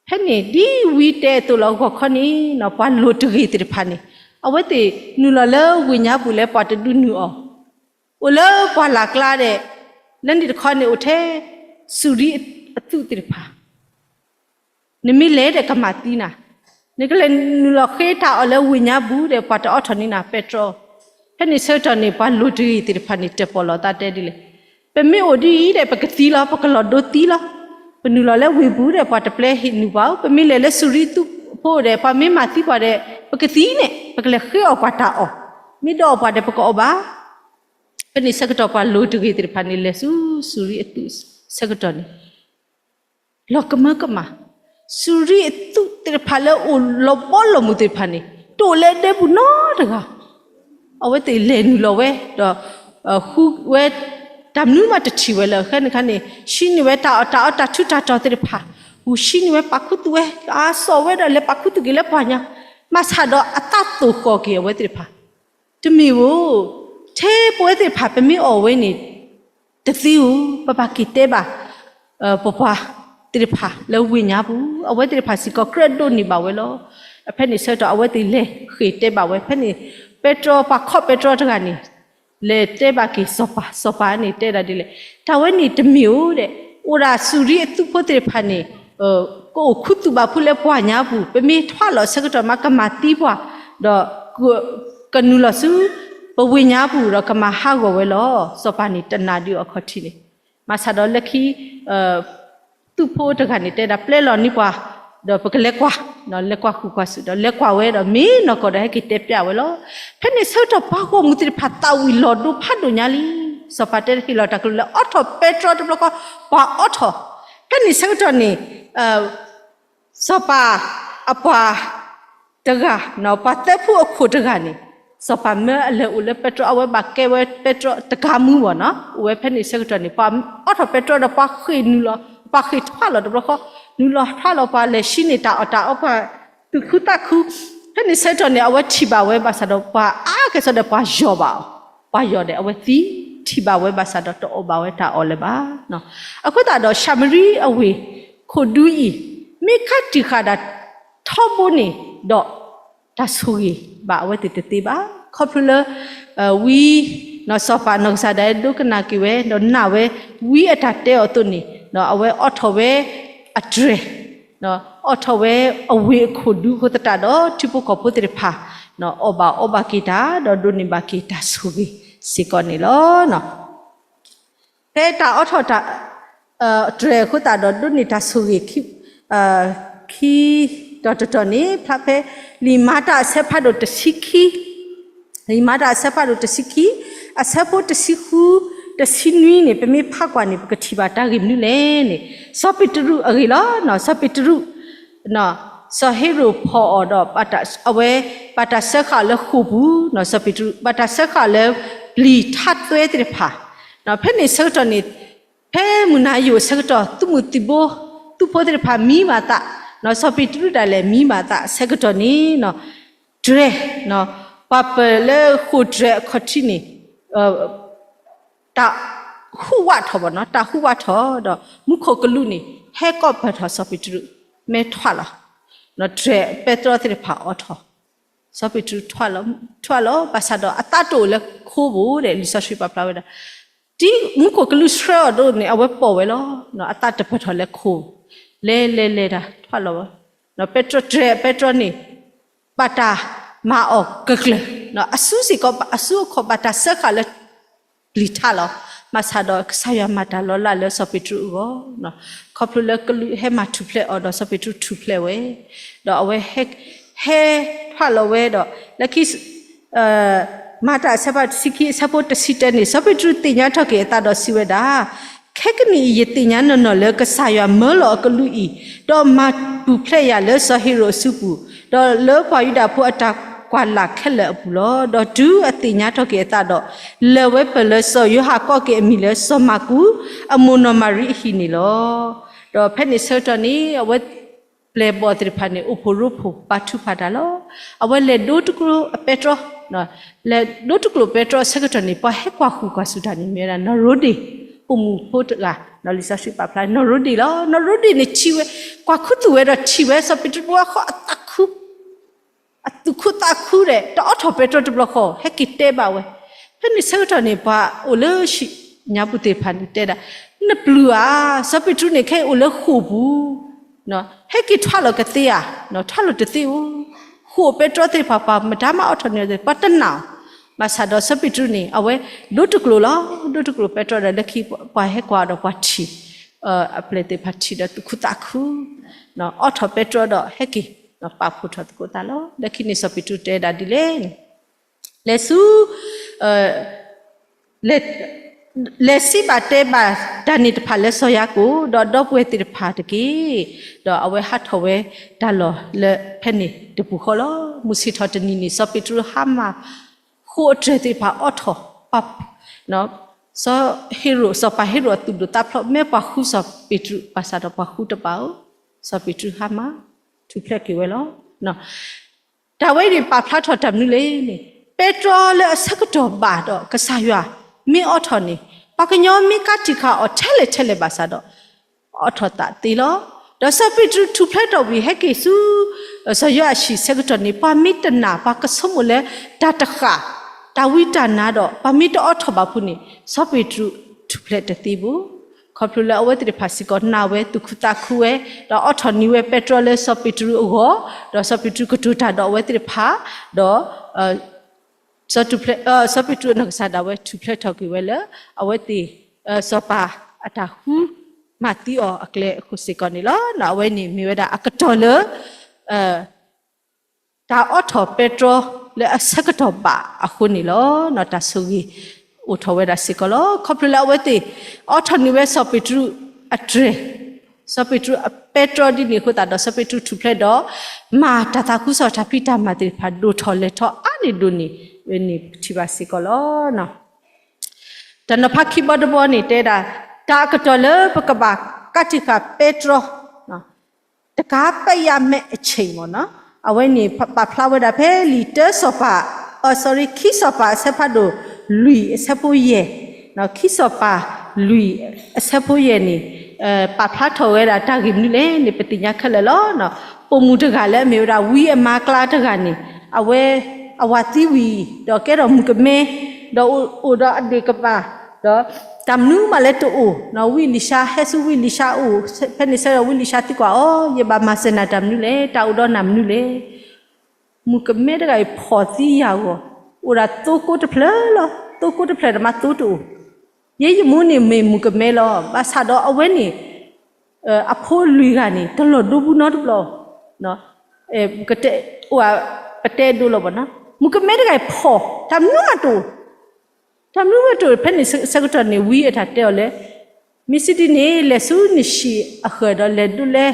ဖဲန့ၣ်ဒ်ဝံတဲအသိးလီၤ. ဂီၤခီန့ၣ် ပှၤလိၤတဂ့ၤသ့ၣ်တဖၣ်န့ၣ် အဝဲသ့ၣ်နုာ်လီၤလၢဝ့ၢ်ညါပူၤလၢပှၤတဒုးနုာ်အီၤ, အိၣ်လၢပှၢ်လၢ်ကျါဒီး လၢန့ၣ်တခီန့ၣ် အိၣ်ထဲစူၤရံအသုးသ့ၣ်တဖၣ် နမ့ၢ်လဲၤဒီးကမၤသံနၤ, နကလဲၤနုာ်လီၤဃ့တၢ်အီၣ်လၢဝ့ၢ်ညါပူၤဒီး ပှၤတအိးထီၣ်န့ၢ်နၤပဲတြီ. ဖဲန့ၣ်ဆၢကတီၢ်န့ၣ် ပှၤလိၤတဂ့ၤသ့ၣ်တဖၣ်န့ၣ် တၢၣ်ပီၣ်လီၤသးတဲဒ်လဲၣ်, ပမ့ၢ်အိၣ်ဒ်အံၤဒီး ပကသံလီၤ, ပကလီၤဒိသံလီၤ. ပနုာ်လီၤလၢဝ့ၢ်ပူၤဒီး ပှၤတပျဲဟ့ၣ်နုာ်ပှၤဧိၤ, ပမ့ၢ်လဲၤလၢစူၤရံအသုးဖိဒီး ပှၤမ့ၢ်မၤသံပှၤဒီး ပကသံန့ၣ် ပကလဲၤဃ့အီၣ်ပှၤတၢ်အီၣ်, မ့ၢ်ဒီးအီၣ်ပှၤဒီးပကအီၣ်ဘၣ်. ဖဲန့ၣ်ဆၢကတီၢ်ပှၤလိၤတဂ့ၤသ့ၣ်တဖၣ်န့ၣ် လဲၤဆူစူၤရံအသုးဆၢကတီၢ်န့ၣ် လီၤကမၢကမၣ်, စူၤရံအသုးသ့ၣ်တဖၣ်လၢအိၣ်လီၤဘီလီၤမုၢ်သ့ၣ်တဖၣ်န့ၣ် တအိၣ်လၢဒဲပူၤနီတဂၤ, အဝဲသ့ၣ်လဲၤနုာ်လီၤဝဲဒီး ဃုဝဲ တၢ်မနုၤမးတထံၣ်ဝဲလၢ ဃဲန့ၣ်ခါန့ၣ် ဟံးန့ၢ်ဝဲတၢ်အီၣ်တၢ်အီတၢ်ထူးတၢ်တီၤသ့ၣ်တဖၣ်, ဟံးန့ၢ်ဝဲပာ်ခူသူၣ်ဝဲ, အါစီၣ်ဝဲဒီးလဲၤပာ်ခူသူၣ်က့ၤလၢပှၤညါ, ဘၣ်ဆၣ်ဒီးအသးသိၣ်ဃီၣ်က့ၤအဝဲသ့ၣ်တဖၣ်, တမ့ၢ်ဧိၤ ထဲပဝဲသ့ၣ်တဖၣ် ပမ့ၢ်အီၣ်ဝဲန့ၣ် တသ့ဧိၤ, ပဘၣ်က့ၤတဲဘၣ် ပပှၤသ့ၣ်တဖၣ်လၢဝ့ၢ်ညါပူၤ, အဝဲသ့ၣ်တဖၣ်စ့ၢ်ကီးကြၢးဒိးန့ၢ်ဘၣ်ဝဲလီၤ. ဖဲန့ၣ်ဆၢကတီၢ် အဝဲသ့ၣ်လဲၤဃ့ၢ်တဲဘၣ်ဝဲ, ဖဲန့ၣ် ပဲတြီ ပှၤခီၣ်ပဲတြီတဂၤန့ၣ် လဲၤတဲဘၣ်က့ၤစီၤပၤ, စီၤပၤန့ၣ်တဲဒၣ်ဒ်လဲၣ်, တၢ်ဝဲန့ၣ်တမ့ၢ်ဧိၤဒီး အိၣ်ဒၣ်စူၤရံအသုးဖိသ့ၣ်တဖၣ်န့ၣ် ကအိၣ်ခူသူၣ်ဘၣ်ဖုးလၢပှၤညါပူၤ, ပမ့ၢ်ထွါလီၤဆၢကတီၢ်မး ကမၤသံပှၤ, ဒီး ကနုာ်လီၤဆူ ပဝ့ၢ်ညါပူၤဒီးကမၤဟးဂီၤဝဲလီၤ. စီၤပၤန့ၣ်တနာ်ဒံးအခီၣ်ထံးန့ၣ်, ဘၣ်ဆၣ်ဒီးလၢခံ သုးဖိတဂၤန့ၣ်တဲဒၣ် ပျဲလီၤန့ၢ်ပှၤ, ဒီးပကလဲၤကွၢ်, လဲၤကွၢ်ဃုာ်ကွၢ်ဆူၣ်ဒီး လဲၤကွၢ်ဝဲဒီးမ့ၢ်နီၢ်ကီၢ်ဒီးဟဲက့ၤတဲပျးဝဲလီၤ. ဖဲန့ၣ်ဆၢကတီၢ်ပှၤဂီၢ်မုၢ်သ့ၣ်တဖၣ်သးဝံၣ်လီၤဒိဖးဒိၣ်ညါလံ. စီၤပၤတဲဟ့ၣ်လီၤတၢ်ကလုၢ်လၢအိးထီၣ်ပဲတြီတဘျီဃီ, ပှၤအိးထီၣ်, ဖဲန့ၣ်ဆၢကတီၢ်န့ၣ် စီၤပၤအပှၤတဂၤ, ပှၤသၢဖုအခိၣ်တဂၤန့ၣ် စီၤပၤမၢအလဲၤအိၣ်လၢပဲတြီ အဝဲဘၣ်ကဲဝဲပဲတြီတဂၤမူဘၣ်နီၤ, အိၣ်ဝဲဖဲန့ၣ်ဆၢကတီၢ်န့ၣ် ပှၤအိးထီၣ်ပဲတြီဒီးပှၤဃ့ၢ်နုာ်လီၤ ပှၤဃ့ၢ်ထွးလီၤတဘျီဃီ, နုာ်လီၤထွးလီၤပှၤလဲၤဆှံန့ၢ်တၢ်အီၣ်တၢ်အီပှၤသူၣ်ခုသးခု, ဖဲန့ၣ်ဆၢကတီၢ်န့ၣ် အဝဲထံၣ်ဘၣ်ဝဲဘၣ်ဆၣ်ဒီးပှၤအါကဲၣ်ဆိးဒီးပှၤယီၢ်ဘၣ်အီၤ, ပှၤယီၢ်ဒီးအဝဲသံ, ထံၣ်ဘၣ်ဝဲဘၣ်ဆၣ်ဒီးတအီၣ်ဘၣ်ဝဲတၢ်အီၣ်လၢၤဘၣ်. အဃိသတးဒီးၡၤမရံအဝ့ၢ်ခိၣ်ဒူအံၤ မ့ၢ်ကးတံာ်ဃာ်ဒၣ်ထီဘိန့ၣ်ဒီး တၢ်ဆိၣ်ဂ့ၤဘၣ်အဝဲသ့ၣ်တသ့ဘၣ်. ခီဖျိလၢ ဝံ စီၤပၤနီၢ်ကစၢ်ဒၣ်ဒိကနၣ်က့ၤဝဲ ဒီးနာ်ဝဲ ဝံအတၢ်တဲအီၤအသိးန့ၣ် အဝဲအိးထီၣ်ဝဲအတြဲၤ, အိးထီၣ်ဝဲအဝ့ၢ်အခိၣ်ဒူအဃိသတးဒီး ထံဖိကီၢ်ဖိသ့ၣ်တဖၣ် အီၣ်ဘၣ်အီဘၣ်က့ၤတၢ် ဒီးဒိးန့ၢ်ဘၣ်က့ၤတၢ်ဆိၣ်ဂ့ၤစ့ၢ်ကီးန့ၣ်လီၤ. ဖဲတၢ်အိးထီၣ်တၢ် တြဲၤအဃိသတးဒီး ဒိးန့ၢ်တၢ်ဆိၣ်ဂ့ၤ ခံ ဒီးတတီၤန့ၣ် ဖျါဖဲ လံာ်မၤတၢ်အဆၢဖးဒိၣ်တဆံခံ, လံာ်မၤတၢ်အဆၢဖးဒိၣ်တဆံခံ, အဆၢဖိတဆံဃု တဆံနွံန့ၣ် ပမ့ၢ်ဖးကွၢ်န့ၣ် ပကထံၣ်ဘၣ်တၢ်ဂ့ၢ်မနုၤလဲၣ်န့ၣ် စီၤပ့းတရူးအဂ့ၢ်လီၤ. စီၤပ့းတရူး စီၤဟ့ရိၣ်ဖီၣ်အီၤဒီး အဝဲ ဘၣ်တၢ်စၢဃာ်အီၤလၢဃိာ်ပူၤ, စီၤပ့းတရူး ဘၣ်တၢ်စၢဃာ်အီၤလၢပျံၤထးသွဲသ့ၣ်တဖၣ်, ဖဲန့ၣ်ဆၢကတီၢ်န့ၣ် ဖဲမုၢ်နၤယိာ်ဆၢကတီၢ် သုးမုၢ်သံၣ်ဘိ သုးဖိသ့ၣ်တဖၣ်မံဘၣ်သး, စီၤပ့းတရူးဒၣ်လဲာ်မံဘၣ်သးဆၢကတီၢ်န့ၣ် တြဲၤ ပှၤပၢၢ်လၢဃိာ်တြဲၤအခီၣ်ထံးန့ၣ် တၢ်ဟူးဝးထီၣ်ဘၣ်နီၤ, တၢ်ဟူးဝးထီၣ်ဒီး မူခိၣ်ကလူးန့ၣ် ဟဲကိးပၢၢ်ထီၣ်စီၤပ့းတရူး, မ့ၢ်ထွးလီၤ, တြဲၤပဲတြီသ့ၣ်တဖၣ်အိးထီၣ်, စီၤပ့းတရူးထွးလီၤ, ဘၣ်ဆၣ်ဒီးအသးတအိၣ်လၢခိပူၤဒီး လံာ်စီဆှံပာ်ဖျါဝဲဒၣ် ဒ်မူခိၣ်ကလူးဆှၢအီၤဒိၣ်န့ၣ် အဝဲပိာ်ဝဲလီၤ, အသးတပၢၢ်ထီၣ်လၢခိ, လဲၤလဲၤလဲၤတၢ်ထွးလီၤဝဲ, ပဲတြီတြဲၤ ပဲတြီန့ၣ် ဘၣ်တၢ်မၤအီၤကကျၢၤ, အစုစ့ၢ်ကီး အစုအခီၣ်ဘၣ်တၢ်စၢဃာ်လၢ ပျံၤထးလီၤ. ဘၣ်ဆၣ်ဒီးကစၢ်ယွၤမၤတၢ်လီၤလးလၢစီၤပ့းတရူးအဂီၢ်, ခီဖျိလၢကလူးဟဲမၤထူၣ်ဖျဲးအီၤဒီးစီၤပ့းတရူးထူၣ်ဖျဲးဝဲ, ဒီးအဝဲ ဟဲထွးလီၤဝဲဒီး လၢခံ မၤတၢ်အဆၢဖးဒိၣ်တဆံခံ အဆၢဖိတဆံတၢန့ၣ် စီၤပ့းတရူးသ့ၣ်ညါထီၣ်က့ၤအသးဒီးစံးဝဲဒၣ်, ခဲကနံၣ်အံၤယသ့ၣ်ညါနီၢ်နီၢ်လၢကစၢ်ယွၤမၢလီၤအကလူးအံၤ, ဒီးမၤထူၣ်ဖျဲးယၤလၢစီၤဟ့ရိၣ်အစုပူၤ, ဒီးလၢပှၤယူဒၤဖိအတၢ်ကွၢ်လၢ်ခဲလၢာ်အပူၤလီၤ. ဒီးတုၤအသ့ၣ်ညါထီၣ်က့ၤအသးဒီး လဲၤဝဲပၢၢ်လၢစီၤယိၤဟၣ်ကိးက့ၤအမံၤလၢစီၤမၢ်ကူး အမိၢ်နီၢ်မၤရံအဟံၣ်န့ၣ်လီၤ. ဒီးဖဲန့ၣ်ဆၢကတီၢ်န့ၣ် အဝဲပျဲၢ်ဘီၣ်သ့ၣ်တဖၣ်န့ၣ် အိၣ်ဖှိၣ်ရိဖှိၣ်ပာ်ထူးပာ်တၢ်လီၤ. အဝဲလဲၤဒိတကျိၤအပဲတြီ, လဲၤဒိတကျိၤပဲတြီအဆၢကတီၢ်န့ၣ် ပှၤဟဲကွၢ်ဃုာ်ကွၢ်စူၣ်တၢ်န့ၣ် မ့ၢ်ဝဲဒၣ်နီၢ်ရိဒ့ၣ် ပိာ်မုၣ်ဖိတဂၤ, လံာ်စီဆှံပာ်ဖျါနီၢ်ရိဒ့ၣ်လီၤ. နီၢ်ရိဒ့ၣ်န့ၣ်ထံၣ်ဝဲ, ကွၢ်ခူသူၣ်ဝဲဒီးထံၣ်ဝဲစီၤပ့းတရူးအဃိ အသးခု အသူၣ်ခုသးခုဒီး တအိးထီၣ်ပဲတြီတဘျီဃီ ဟဲက့ၤတဲဘၣ်ဝဲ. ဖဲန့ၣ်ဆၢကတီၢ်န့ၣ် ပှၤအိၣ်လၢဟံၣ်ညါပူၤသ့ၣ်တဖၣ်န့ၣ်တဲဒၣ်, နပျုၢ်ဧါ, စီၤပ့းတရူးန့ၣ် ခဲအံၤအိၣ်လၢဃိာ်ပူၤ, ဟဲက့ၤထွးလီၤကသ့ဧါ, ထွးလီၤတသ့ဧိၤ, ဃိာ်ပဲတြီသ့ၣ်တဖၣ် ပှၤမတၤမၤအိးထီၣ်န့ၢ်အီၤသ့ၣ် ပှၤတနာ်အီၤ. ဘၣ်ဆၣ်ဒီးစီၤပ့းတရူးန့ၣ် အဝဲဒိတကျိၤလီၤ, ဒိတကျိၤပဲတြီဒီး လၢခံပှၤဟဲကွၢ်ဒီးပှၤထံၣ် အပျဲၢ်သ့ၣ်တဖၣ်ထံၣ်ဒီးသူၣ်ခုသးခု, အိးထီၣ်ပဲတြီဒီးဟဲက့ၤ ပာ်ဖှိၣ်ထီၣ်သကိးသးလီၤ. လၢခံန့ၣ်စီၤပ့းတရူးတဲဒၣ်ဒ်လဲၣ်န့ၣ်, လဲၤဆူ လဲၤစံးဘၣ်တဲဘၣ်တၢ်န့ၣ်တဖၣ်လၢစီၤယၤကိာ် ဒီးဒီပုၢ်ဝဲၢ်သ့ၣ်တဖၣ်တက့ၢ်. ဒီးအဝဲဟးထီၣ်ဝဲတၢ်လီၢ်လၢဖဲန့ၣ်တပူၤဃီလီၤ. မုၢ်ဆ့ၣ်ထီၣ်တနံၤန့ၣ် စီၤပ့းတရူးဟါမၢ် ဃိာ်အတြဲၤသ့ၣ်တဖၣ်အိးထီၣ်, စီၤဟ့ရိၣ် စီၤပၤဟ့ရိၣ်အသူၣ်ဒိၣ်သးဖျိး မ့ၢ်ပှၤဃုစီၤပ့းတရူး ဘၣ်ဆၣ်ဒီးပှၤဃုတပာ်ဧိၤ, စီၤပ့းတရူးဟါမၢ် ထူၣ်ဖျဲးက့ၤဝဲလီၤ. တၢ်ဝဲအံၤန့ၣ် ပာ်ဖျါထီၣ်တၢ်မနုၤလဲၣ်န့ၣ်, ပဲတြီလၢအဆၢကတီၢ်ဘၣ်ဒီးကစၢ်ယွၤမ့ၢ်အိးထီၣ်န့ၣ်, ပှၤကညီမ့ၢ်ကးတံာ်ဃာ်အီၤထဲလဲၣ်ထဲလဲၣ်ဘၣ်ဆၣ်ဒီး အိးထီၣ်သးသ့လီၤ. ဒီးစီၤပ့းတရူးထူၣ်ဖျဲးထီၣ်ဝံၤ ဟဲက့ၤဆူ စီၤယိၤအၤၡံၣ်ဆၢကတီၢ်န့ၣ် ပှၤမ့ၢ်တနာ် ပှၤကဆိကမိၣ်လၢတၢ်တဃၣ် တၢ်ဝံတၢ်နါဒီး ပှၤမ့ၢ်တအိးထီၣ်ဘၣ်ဖုန့ၣ် စီၤပ့းတရူးထူၣ်ဖျဲးတသ့ဘၣ်. ခီဖျိလၢအဝဲသ့ၣ်တဖၣ်စ့ၢ်ကီးနာ်ဝဲ သူၣ်ခုသးခုဝဲ, ဒီးအိးထီၣ်န့ၢ်ဝဲပဲတြီလၢစီၤပ့းတရူးအဂီၢ်, ဒီးစီၤပ့းတရူးကတိၤတၢ်ဒီးအဝဲသ့ၣ်တဖၣ်, ဒီး စီၤပ့းတရူးအနီၢ်ကစၢ်ဒၣ်ဝဲထူၣ်ဖျဲးထီၣ်က့ၤဝဲလၢ အဝဲသ့ၣ် စီၤပၤအတၢ်ဃုမၤသံအီၤအကျဲအဃိစ့ၢ်ကီးန့ၣ်လီၤ. အဝဲန့ၣ်မ့ၢ်ဝဲဒၣ်အကတီၢ်လၢ တၢ်အိးထီၣ်ပဲတြီလၢအဆၢကတီၢ်ဘၣ်အဃိန့ၣ်လီၤ. တၢ်ဆိၣ်ဂ့ၤအိၣ်ထီၣ်ဝဲဒၣ်စ့ၢ်ကီးလီၤ. ခီဖျိလၢအဝဲသ့ၣ် အိးထီၣ်န့ၢ်ဝဲစီၤပ့းတရူးအတြဲၤ, စီၤပ့းတရူးအပဲတြီဒ်န့ၣ်အဃိသတးဒီး စီၤပ့းတရူးထူၣ်ဖျဲးဒီး မၤတၢ်သးခုကစီၣ်တၢ်ဖံးတၢ်မၤသ့ၣ်တဖၣ် ဒိၣ်ထီၣ်လဲၢ်ထီၣ်အါန့ၢ်ဒိၣ်န့ၣ် ဝဲန့ၣ်ပထံၣ်ဘၣ်စ့ၢ်ကီးလီၤ. တၢ်နီၤဖးခံဘီတဘီန့ၣ် တဲဒၣ် တၢ်အကတီၢ်လၢပကဘၣ်ကးတံာ်ဃာ်ပဲတြီ တကးပဲယမဲအဆ့ၣ်မ့ၢ်နီၤ, အဝဲန့ၣ်ပာ်ဖျါဝဲဒၣ်ဖဲလံာ်တၢစီၤပၤ, အ sorry, ခံစီၤပၤအဆၢဖးဒိၣ်လွံၢ်အဆၢဖိယဲၢ်, ခံစီၤပၤလွံၢ်အဆၢဖိယဲၢ်န့ၣ် ပာ်ဖျါထီၣ်ဝဲဒၣ်တၢ်ဂ့ၢ်မနုၤလဲၣ်န့ၣ် ပသ့ၣ်ညါခဲလၢာ်လီၤ. ပိာ်မုၣ်တဂၤလၢအမ့ၢ်ဝဲဒၣ်ဝံအမါကျါတဂၤန့ၣ် အဝဲ အဝၤသံဝံၤ ဒီးကဲထီၣ်မုၣ်ကမဲ, ဒီးအိၣ်ဒီးအဒ့ၣ်ကပၤ, ဒီးတၢ်မနုၤမးလၢတအိၣ်, ဝံအ့လံၡါ ဟဲဆူဝံအ့လံၡါအအိၣ်, ဖဲန့ၣ်ဆၢဒီးဝံအ့လံၡါသံကွၢ်အီၤ, ယဘၣ်မၤစၢၤနၤတၢ်မနုၤလဲၣ်, တၢ်အိၣ်ဒီးနၤမနုၤလဲၣ်. မုၣ်ကမဲတဂၤအံၤဖှီၣ်သံယာ်ဂီၢ်, အိၣ်ဒၣ်သိကိတဖျၢၣ်လီၤ, သိကိတဖျၢၣ်ဒီးမၤသိတအိၣ်, ယဲယမိၢ်န့ၣ်မ့ၢ်မုၣ်ကမဲလီၤ. ဘၣ်ဆၣ်ဒီးအဝဲန့ၣ် အဖိလွံၢ်ဂၤန့ၣ် တလီၤဒိဘူးနီတဘျီ, ပတဲဒိလီၤဘၣ်နီၤ, မုၣ်ကမဲတဂၤအံၤဖှီၣ်, တၢ်မနုၤမးတအိၣ်, တၢ်မနုၤမးတအိၣ်. ဖဲန့ၣ်ဆၢကတီၢ်န့ၣ် ဝံအတၢ်တဲအီၤလၢ မ့ၢ်စံးဒ်န့ၣ် လဲၤဆူနဟံၣ်အဃၢၤဒီး လဲၤဒိးလဲ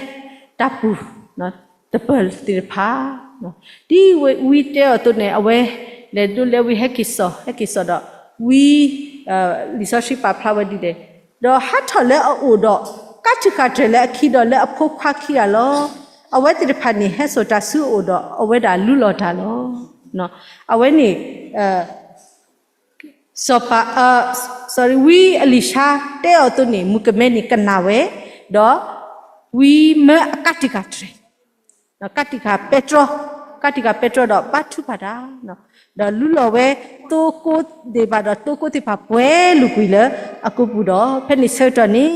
တၢ်ပူၤ တပၢၢ်သ့ၣ်တဖၣ်, ဒ်ဝံတဲအီၤအသိးန့ၣ် အဝဲလဲၤဒိးလဲဝံဟဲက့ၤစိာ်, ဟဲက့ၤစိာ်ဒီး ဝံ လံာ်စီဆှံပာ်ဖျါဝဲဒ်လဲၣ်, ဒီးဟးထီၣ်လၢအအိၣ်ဒီး ကးတံာ်ဃာ်တြဲၤလၢအခံဒီးလၢအဖိခွါခံဂၤလီၤ. အဝဲသ့ၣ်တဖၣ်န့ၣ် ဟဲစိာ်တၢ်ဆူအအိၣ်ဒီး အဝဲဒၣ်လူလီၤတၢ်လီၤ. အဝဲန့ၣ် စီၤပၤ, sorry, ဝံအ့လံၡါတဲအီၤအသိးန့ၣ် မုၣ်ကမဲန့ၣ်ကနၣ်ဝဲ, ဒီး ဝံမၢအကးတံာ်ဃာ်တြဲၤ, ကးတံာ်ဃာ်ပဲတြီ, ကးတံာ်ဃာ်ပဲတြီဒီးဘါထုကဖၣ်တၢ်, ဒီးလူလီၤဝဲသိကိသ့ၣ်တဖၣ်ဒီး သိကိသ့ၣ်တဖၣ်ပှဲၤလိာ်ကွံာ်လၢအကိပူၤဒီး ဖဲန့ၣ်ဆၢကတီၢ်န့ၣ်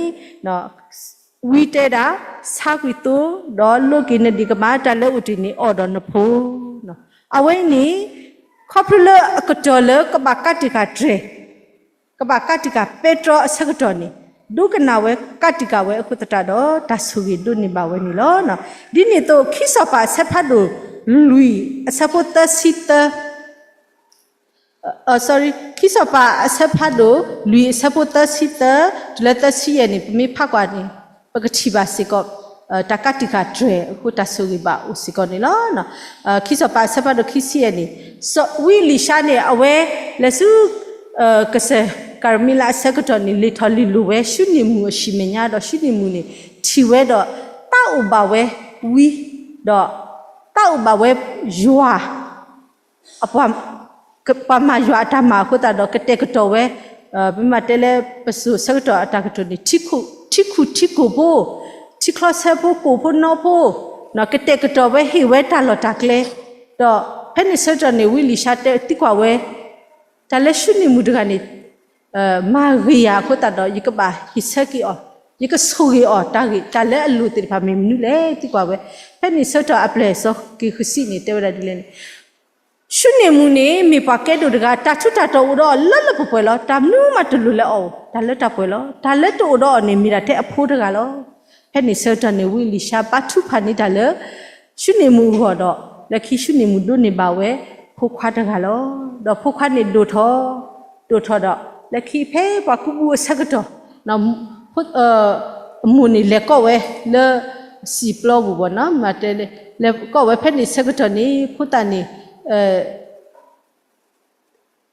ဝံတဲဒၣ်, ဆါကွံာ်သိ, ဒီးလိးက့ၤနဒ့ၣ်ကမၢ်တၢ်လၢအိၣ်တ့ၢ်န့ၣ်အီၤဒီးနဖိ, အဝဲအံၤန့ၣ် ခီဖျိလၢအကတီၢ်လၢကဘၣ်ကးတံာ်ဃာ်တြဲၤ, ကဘၣ်ကးတံာ်ဃာ်ပဲတြီအဆၢကတီၢ်န့ၣ် ဒိကနၣ်ဝဲကးတံာ်ဃာ်ဝဲအဃိသတးဒီး တၢ်ဆိၣ်ဂ့ၤဒိးန့ၢ်ဘၣ်ဝဲန့ၣ်လီၤ. ဒ်န့ၣ်အသိး ခံစီၤပၤအဆၢဖးဒိၣ်လွံၢ်အဆၢဖိသၢဆံသၢ sorry, ခံစီၤပၤအဆၢဖးဒိၣ်လွံၢ်အဆၢဖိသၢဆံသၢ တုၤလၢသၢဆံယဲၢ်န့ၣ် ပမ့ၢ်ဖးကွၢ်န့ၣ် ပကထံၣ်ဘၣ်စ့ၢ်ကီး တၢ်ကးတံာ်ဃာ်တြဲၤအဃိတၢ်ဆိၣ်ဂ့ၤဘၣ်အိၣ်စ့ၢ်ကီးန့ၣ်လီၤ. ခံစီၤပၤအဆၢဖးဒိၣ်ခံဆံယဲၢ်န့ၣ် ဝံအ့လံၡါန့ၣ် အဝဲလဲၤဆူ ကစၢၢ်ကၤရမ့လးအဆၢကတီၢ်န့ၣ် လ့ၣ်ထီၣ်လ့ၣ်လိၤဝဲ ၡူနံၣ်မုၣ်အဟံၣ်မဲာ်ညါဒီး ၡူနံၣ်မုၣ်န့ၣ် ထံၣ်ဝဲဒီး တၢ်အိၣ်ဘၣ်ဝဲဝံ ဒီး တၢ်အိၣ်ဘၣ်ဝဲယွၤ ပှၤမၤယွၤအတၢ်မၤအဃိသတးဒီး ကတဲာ်ကတီၤဝဲ, ပမ့ၢ်တဲလၢပစိၤဆၢကတီၢ်အတၢ်ကတိၤန့ၣ် ထံခူၣ်ထံကိာ်ဖိ, ထံချီဆၢဖိကိာ်ဖိနီဖိ, ကတဲာ်ကတီၤဝဲဟ့ၣ်ဝဲတၢ်လီၢ်တၢ်ကျဲ, ဒီးဖဲန့ၣ်ဆၢကတီၢ်န့ၣ် ဝံအ့လံၡါတဲသံကွၢ်ဝဲ, တၢ်လၢၡူနံၣ်မုၣ်တဂၤန့ၣ် မၤဂ့ၤယၤအဃိသတးဒီး ယကဘၣ်ဟ့ၣ်ဆၢက့ၤအီၤ, ယကဆိၣ်ဂ့ၤအီၤတၢ်ဂ့ၢ် တၢ်လၢအလိၣ်သ့ၣ်တဖၣ်မ့ၢ်မနုၤလဲၣ်သံကွၢ်ဝဲ, ဖဲန့ၣ်ဆၢကတီၢ်အပျဲၢ်စီၤက့ၤဃစံးန့ၣ် တဲဝဲဒၣ်ဒ်လဲၣ်န့ၣ် ၡူနံၣ်မုၣ်န့ၣ် မ့ၢ်ပှၤကဲဒိၣ်တဂၤ တၢ်ထူးတၢ်တီၤအိၣ်ဒီးအီၤလၢလၢပှဲၤပှဲၤလီၤ. တၢ်မနုၤမးတလိၣ်လၢအအိၣ် တၢ်လၢတၢ်ပှဲၤလီၤ. တၢ်လၢတအိၣ်ဒီးအီၤန့ၣ် မ့ၢ်ဒၣ်ထဲအဖိတဂၤလီၤ. ဖဲန့ၣ်ဆၢကတီၢ်န့ၣ် ဝံအ့လံၡါဘါထုကဖၣ်န့ၢ်တၢ်လၢ ၡူနံၣ်မုၣ်အဂီၢ်ဒီး လၢခံၡူနံၣ်မုၣ်ဒိးန့ၢ်ဘၣ်ဝဲ ဖိခွါတဂၤလီၤ. ဒီးဖိခွါန့ၣ်ဒိၣ်ထီၣ်, ဒိၣ်ထီၣ်ဒီး လၢခံဖဲပှၤကူပူအဆၢကတီၢ် အမိၢ်န့ၣ်လဲၤကိးဝဲလၢ စံာ်ပျီပူၤဘၣ်နီၤ မ့ၢ်တဲလဲၤကိးဝဲဖဲန့ၣ်ဆၢကတီၢ်န့ၣ် ဖိသၣ်န့ၣ်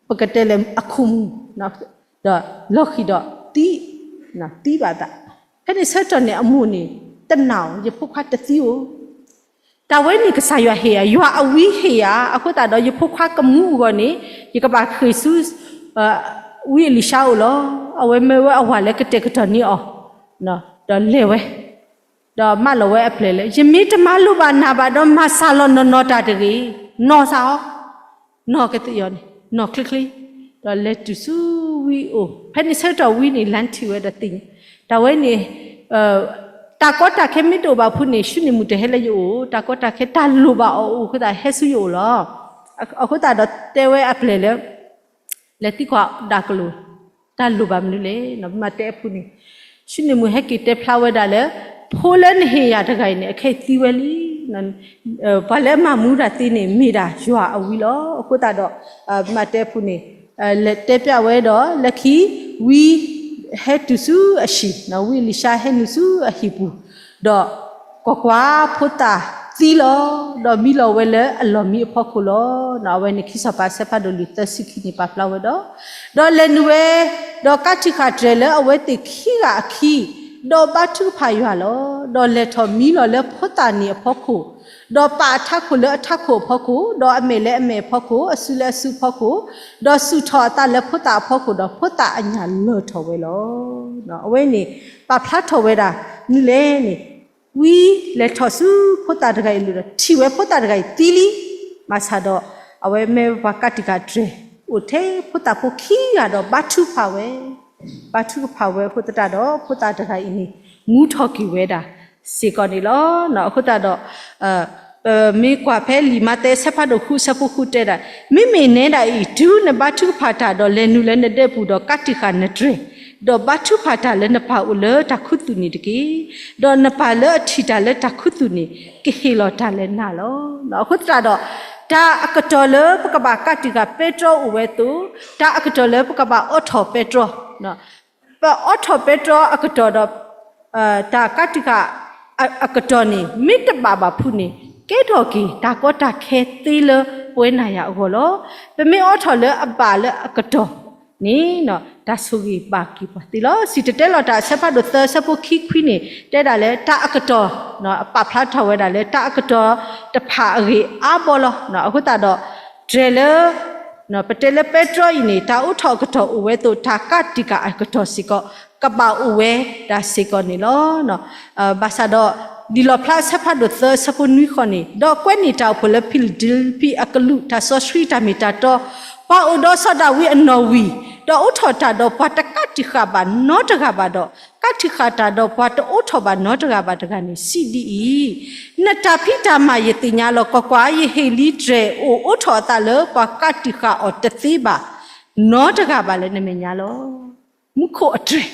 ပကတဲလဲၤအခိၣ်မူၣ် ဒီးလီၤဃံၤဒီးသံ, သံဘၣ်သး, ဖဲန့ၣ်ဆၢကတီၢ်န့ၣ် အမိၢ်န့ၣ် တနာ်ဧိၤ ယဖိခွါတသံဧိၤ တၢ်ဝဲန့ၣ်ကစၢ်ယွၤဟ့ၣ်ယၤ, ယွၤအဝံဟ့ၣ်ယၤ, အဃိသတးဒီး ယဖိခွါကမူအဂီၢ်န့ၣ် ယကဘၣ်ဃ့ၢ်ဆူ ဝံအ့လံၡါအအိၣ်လီၤ. အဝဲမၢဝဲအဝၤလၢကတဲာ်ကတီၤန့ၢ်အီၤ, ဒီးလဲၤဝဲ, ဒီးမၢလီၤဝဲအပျဲၢ်လၢ ယမ့ၢ်တမၤလိာ်ဘၣ်နၤဘၣ်ဒီး မၤစှၤလီၤနီၢ်နီၢ်တၢ်တဂ့ၤ, နီၢ်စှၤအီၤ နီၢ်ကသ့ၣ်အီၤန့ၣ် နီၢ်ချ့ချ့, ဒီးလဲၤတုၤဆူဝံအအိၣ်, ဖဲန့ၣ်ဆၢကတီၢ်ဝံန့ၣ် လၢထံၣ်ဝဲဒီးသ့ၣ်ညါ, တၢ်ဝဲန့ၣ် တၢ်ကီတၢ်ခဲမ့ၢ်တအိၣ်ဘၣ်ဖုန့ၣ် ၡူနံၣ်မုၣ်တဟဲလၢယအိၣ်, တၢ်ကီတၢ်ခဲတၢ်လိၣ်ဘၣ်အီၤအိၣ်အဃိသတး ဟဲဆူယအိၣ်လီၤ. အဃိသတးဒီးတဲဝဲအပျဲၢ်လၢ လဲၤသံကွၢ်ဒၣ်ကလိာ်, တၢ်လိၣ်ဘၣ်မနုၤလဲၣ်, မ့ၢ်တဲအဖုန့ၣ်, ၡူနံၣ်မုၣ်ဟဲက့ၤတဲဖျါဝဲဒၣ်လၢ ဖိလၢနဟ့ၣ်ယၤတဂၤအံၤန့ၣ် အခဲအံၤသံဝဲလံ ပှၤလၢအမၤမူဒၣ်သ့န့ၣ် မ့ၢ်ဒၣ်ယွၤအဝံလီၤ. အဃိသတးဒီး မ့ၢ်တဲအဖုန့ၣ် လဲၤတဲပျးဝဲဒီး လၢခံ ဝံ ဟဲတုၤဆူအဟံၣ်, ဝံအ့လံၡါဟဲနုာ်ဆူအဟံၣ်ပူၤ, ဒီးကွၢ်ကွၢ်, ဖိသၣ် သံလီၤ, ဒီးမံလီၤဝဲလၢအလီၢ်မံအဖီခိၣ်လီၤ. အဝဲန့ၣ်ခံစီၤပၤအဆၢဖးဒိၣ်လွံၢ်သၢဆံခံန့ၣ်ပာ်ဖျါဝဲဒီး, ဒီးလဲၤနုာ်ဝဲ, ဒီးကးတံာ်ဃာ်တြဲၤလၢအဝဲသ့ၣ်ခံဂၤအခံ, ဒီးဘါထုကဖၣ်ယွၤလီၤ. ဒီးလဲၤထီၣ်မံလီၤလၢဖိသၣ်န့ၣ်အဖီခိၣ်, ဒီးပာ်အထးခိၣ်လၢအထးခိၣ်အဖီခိၣ်, ဒီးအမဲာ်လၢအမဲာ်အဖီခိၣ်, အစုလၢအစုအဖီခိၣ်, ဒီးစူၢ်ထီၣ်အသးလၢဖိသၣ်အဖီခိၣ်, ဒီးဖိသၣ်အညၣ်လၢာ်ထီၣ်ဝဲလီၤ. အဝဲန့ၣ် ပာ်ဖျါထီၣ်ဝဲဒၣ် မနုၤလဲၣ်န့ၣ်, ဝံလဲၤထီၣ်ဆူဖိသၣ်တဂၤအံၤလၢဒီး ထံၣ်ဝဲဖိသၣ်တဂၤအံၤသံလံ, ဘၣ်ဆၣ်ဒီး အဝဲမ့ၢ်ပှၤကးတံာ်ဃာ်တြဲၤ အိၣ်ထဲဖိသၣ်ဖိခံဂၤဒီးဘါထုကဖၣ်ဝဲ, ဘါထုကဖၣ်ဝဲအဃိသတးဒီး ဖိသၣ်တဂၤအံၤန့ၣ် မူထီၣ်က့ၤဝဲဒၣ်စ့ၢ်ကီးန့ၣ်လီၤ. အဃိသတးဒီး ပမ့ၢ်ကွၢ်ဖဲလံာ်မးသဲအဆၢဖးဒိၣ်ဃုအဆၢဖိဃုတဲဒၣ်, မ့မ့ၢ်နဲဒၣ်အံၤ တုၤနဘါထုကဖၣ်တၢ်ဒီးလဲၤနုာ်လၢနဒဲပူၤဒီးကးတံာ်ဃာ်နတြဲၤ, ဒီးဘါထုကဖၣ်တၢ်လၢနပၢ်အိၣ်လၢတၢ်ခူသူၣ်န့ၣ်တက့ၢ်. ဒီးနပၢ်လၢအထံၣ်တၢ်လၢတၢ်ခူသူၣ်န့ၣ် ကဟ့ၣ်လီၤတၢ်လၢနၤလီၤ. အဃိသတးဒီး တၢ်အကတီၢ်လၢပကဘၣ်ကးတံာ်ဃာ်ပဲတြီအိၣ်ဝဲအသိး, တၢ်အကတီၢ်လၢပကဘၣ်အိးထီၣ်ပဲတြီ ပအိးထီၣ်ပဲတြီအကတီၢ်ဒီး တၢ်ကးတံာ်ဃာ်အကတီၢ်န့ၣ် မ့ၢ်တဘၣ်ဘၣ်ဖုးန့ၣ် ကဲထီၣ်က့ၤတၢ်ကီတၢ်ခဲသ့လၢပဝဲနၤယၤအဂီၢ်လီၤ. ပမ့ၢ်အိးထီၣ်လၢအဘၣ်လၢအကတီၢ်န့ၣ် တၢ်ဆိၣ်ဂ့ၤဘၣ်က့ၤပှၤသ့လီၤ. စံၣ်တဲၤတဲလီၤတၢ်အဆၢဖးဒိၣ်သၢအဆၢဖိခံခွံန့ၣ် တဲဒၣ်လၢတၢ်အကတီၢ်, ပာ်ဖျါထီၣ်ဝဲဒၣ်လၢတၢ်အကတီၢ်တဖၣ်အဂ့ၢ်အါဘီလီၤ. အဃိသတးဒီး တြဲၤလၢ ပတဲလၢပဲတြီအံၤန့ၣ် တၢ်အိးထီၣ်အကတီၢ်အိၣ်ဝဲအသိး တၢ်ကးတံာ်ဃာ်အကတီၢ်စ့ၢ်ကီး ကဘၣ်အိၣ်ဝဲဒၣ်စ့ၢ်ကီးန့ၣ်လီၤ. ဘၣ်ဆၣ်ဒီး လံာ်လီၣ်ဖျါအဆၢဖးဒိၣ်သၢအဆၢဖိနွံဃီန့ၣ်, ဒီးကွဲးန့ၢ်တၢ်အိၣ်ဖှိၣ်လၢဖံလဒဲလဖံအကလူး တၢ်စီဆှံတၢ်မ့ၢ်တၢ်တီ, ပှၤအိၣ်ဒီးစီၤဒၤဝံးအနီၣ်ဝံာ်, ဒီးအိးထီၣ်တၢ်ဒီးပှၤတကးတံာ်ဃာ်ဘၣ်နီတဂၤဘၣ်ဒီး ကးတံာ်ဃာ်တၢ်ဒီးပှၤတအိးထီၣ်ဘၣ်နီတဂၤဘၣ်တဂၤန့ၣ် စံးဒ်အံၤ, နတၢ်ဖံးတၢ်မၤယသ့ၣ်ညါလီၤ. ကွၢ်ကွၢ်, ယဟ့ၣ်လံတြဲၤအိၣ်အိးထီၣ်အသးလၢပှၤကးတံာ်ဃာ်အီၤတသ့ဘၣ် နီတဂၤဘၣ်လၢနမဲာ်ညါလီၤ. မူခိၣ်အတြဲၤ,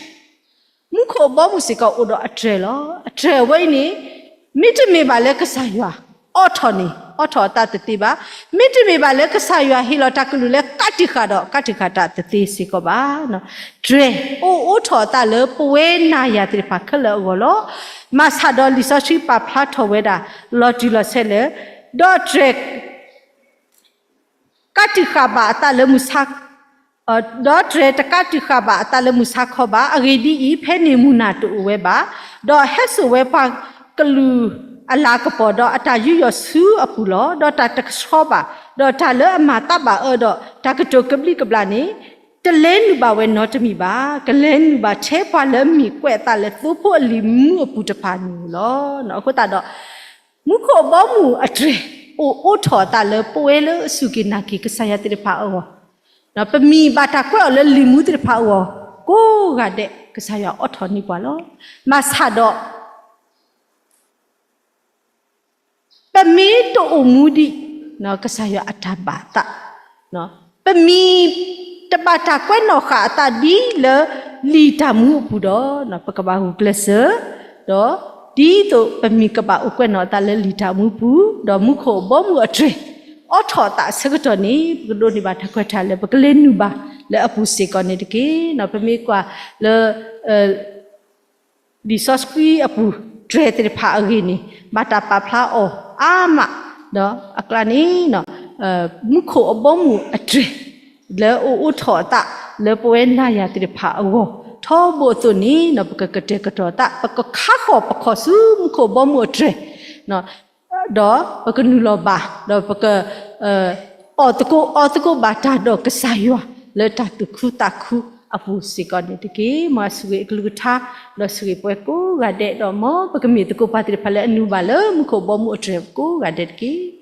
မူခိၣ်အဘီအမုၢ်စ့ၢ်ကီးအိၣ်ဒီးအတြဲၤလီၤ. အတြဲၤအဝဲအံၤန့ၣ် မ့တမ့ၢ်ဘၣ်လၢကစၢ်ယွၤအိးထီၣ်န့ၣ် အိးထီၣ်အသးတသ့ဘၣ်. မ့တမ့ၢ်ဘၣ်လၢကစၢ်ယွၤဟ့ၣ်လီၤတၢ်ကလုၢ်လၢကးတံာ်ဃာ်ဒီး ကးတံာ်ဃာ်တၢ်တသ့စ့ၢ်ကီးဘၣ်. တြဲၤအိၣ်အိးထီၣ်အသးလၢပဝဲနၤယၤသ့ၣ်တဖၣ်ခဲလၢာ်အဂီၢ်လီၤ. မၤဆၣ်ဒီးလံာ်စီဆှံပာ်ဖျါထီၣ်ဝဲဒၣ် လီၤတံၢ်လီၤဆဲးလၢ ဒီးတြဲၤ ကးတံာ်ဃာ်ဘၣ်အသးလၢမုၢ်ဆါ, ဒီးတြဲၤတကးတံာ်ဃာ်ဘၣ်အသးလၢမုၢ်ဆါခီဘၣ်. အဂ့ၢ်ဒ်အံၤ, ဖဲန့ၣ်မုၢ်နၤတအိၣ်ဝဲဘၣ်, ဒီးဟဲစိာ်ဝဲပှၤကလုာ်အလၤကပီၤ, ဒီးအတၢ်ယူးယီၣ်ဆူအပူၤလီၤ. ဒီးတၢ်တကဆှီဘၣ်, ဒီးတၢ်လၢအမၤသးဘၣ်အၢဒီး တၢ်ကတိၤကဘျံးကဘျၣ်န့ၣ် တလဲၤနုာ်ဘၣ်ဝဲနီတမံၤဘၣ်. ကလဲၤနုာ်ဘၣ်ထဲပှၤလၢအမ့ၢ်ကွဲးအသးလၢသိဖိအလံာ်မူအပူၤတဖၣ်န့ၣ်လီၤ. အဃိသတးဒီး မူခိၣ်အဘီအမုၢ်အတြဲၤ အိၣ်အိးထီၣ်အသးလၢပဝဲလၢအစူၢ်က့ၤနာ်က့ၤကစၢ်ယွၤသ့ၣ်တဖၣ်အဂီၢ်, ပမံၤဘၣ်တၢ်ကွဲးအီၤလၢလံာ်မူသ့ၣ်တဖၣ်အဂီၢ် ကိးဂၤဒဲး ကစၢ်ယွၤအိးထီၣ်န့ၢ်ပှၤလီၤ. မၤဆၣ်ဒီး ပမ့ၢ်တအိၣ်မူဒ် ကစၢ်ယွၤအတၢ်ဘၣ်သး, ပမံၤတဘၣ်တၢ်ကွဲးနီၣ်ဃာ်အသးဒ်လၢလံာ်တၢ်မူအပူၤဒီး ပကဘၣ်ဂုာ်ကျဲးစၢး, ဒီးဒ်သိးပမံၤကဘၣ်အိၣ်ကွဲးနီၣ်အသးလၢလံာ်တၢ်မူပူၤ, ဒီးမူခိၣ်အဘီအမုၢ်အတြဲၤ အိးထီၣ်အသးအဆၢကတီၢ်န့ၣ် ပကဒိးန့ၢ်ဘၣ်တၢ်ခွဲးတၢ်ယာ်လၢပကလဲၤနုာ်ဘၣ်လၢအပူၤစ့ၢ်ကီးန့ၣ်တက့ၢ်. ပမ့ၢ်ကွၢ်လၢ လံာ်စီဆှံအပူၤ တြဲၤသ့ၣ်တဖၣ်အဂ့ၢ်န့ၣ် ဘၣ်တၢ်ပာ်ဖျါအီၤအါမး, ဒီးအကျါန့ၣ် မူခိၣ်အဘီအမုၢ်အတြဲၤ လၢအအိးထီၣ်အသးလၢပဝဲနၤယၤသ့ၣ်တဖၣ်အဂီၢ် ထီဘိအသိးန့ၣ် ပကကတဲာ်ကတီၤသး ပကခါဃီၤပခီၣ်ဆူမူခိၣ်အဘီအမုၢ်အတြဲၤ ဒီးပကနုာ်လီၤဘၣ် ဒီးပက အီၣ်သကိးအီသကိးဘၣ်တၢ်ဒီးကစၢ်ယွၤ လၢတၢ်သူၣ်ခုသးခုအပူၤစ့ၢ်ကီးန့ၣ်တက့ၢ်. မ်အဆိၣ်ဂ့ၤအကလုၢ်ကထါ ဒီးဆိၣ်ဂ့ၤပဝဲကိးဂၤဒဲး ဒီးမ်ပကမ့ၢ်သကိးပှၤသ့ၣ်တဖၣ်လၢအနုာ်ဘၣ်လၢမူခိၣ်အဘီအမုၢ်အတြဲၤကိးဂၤဒဲးတက့ၢ်.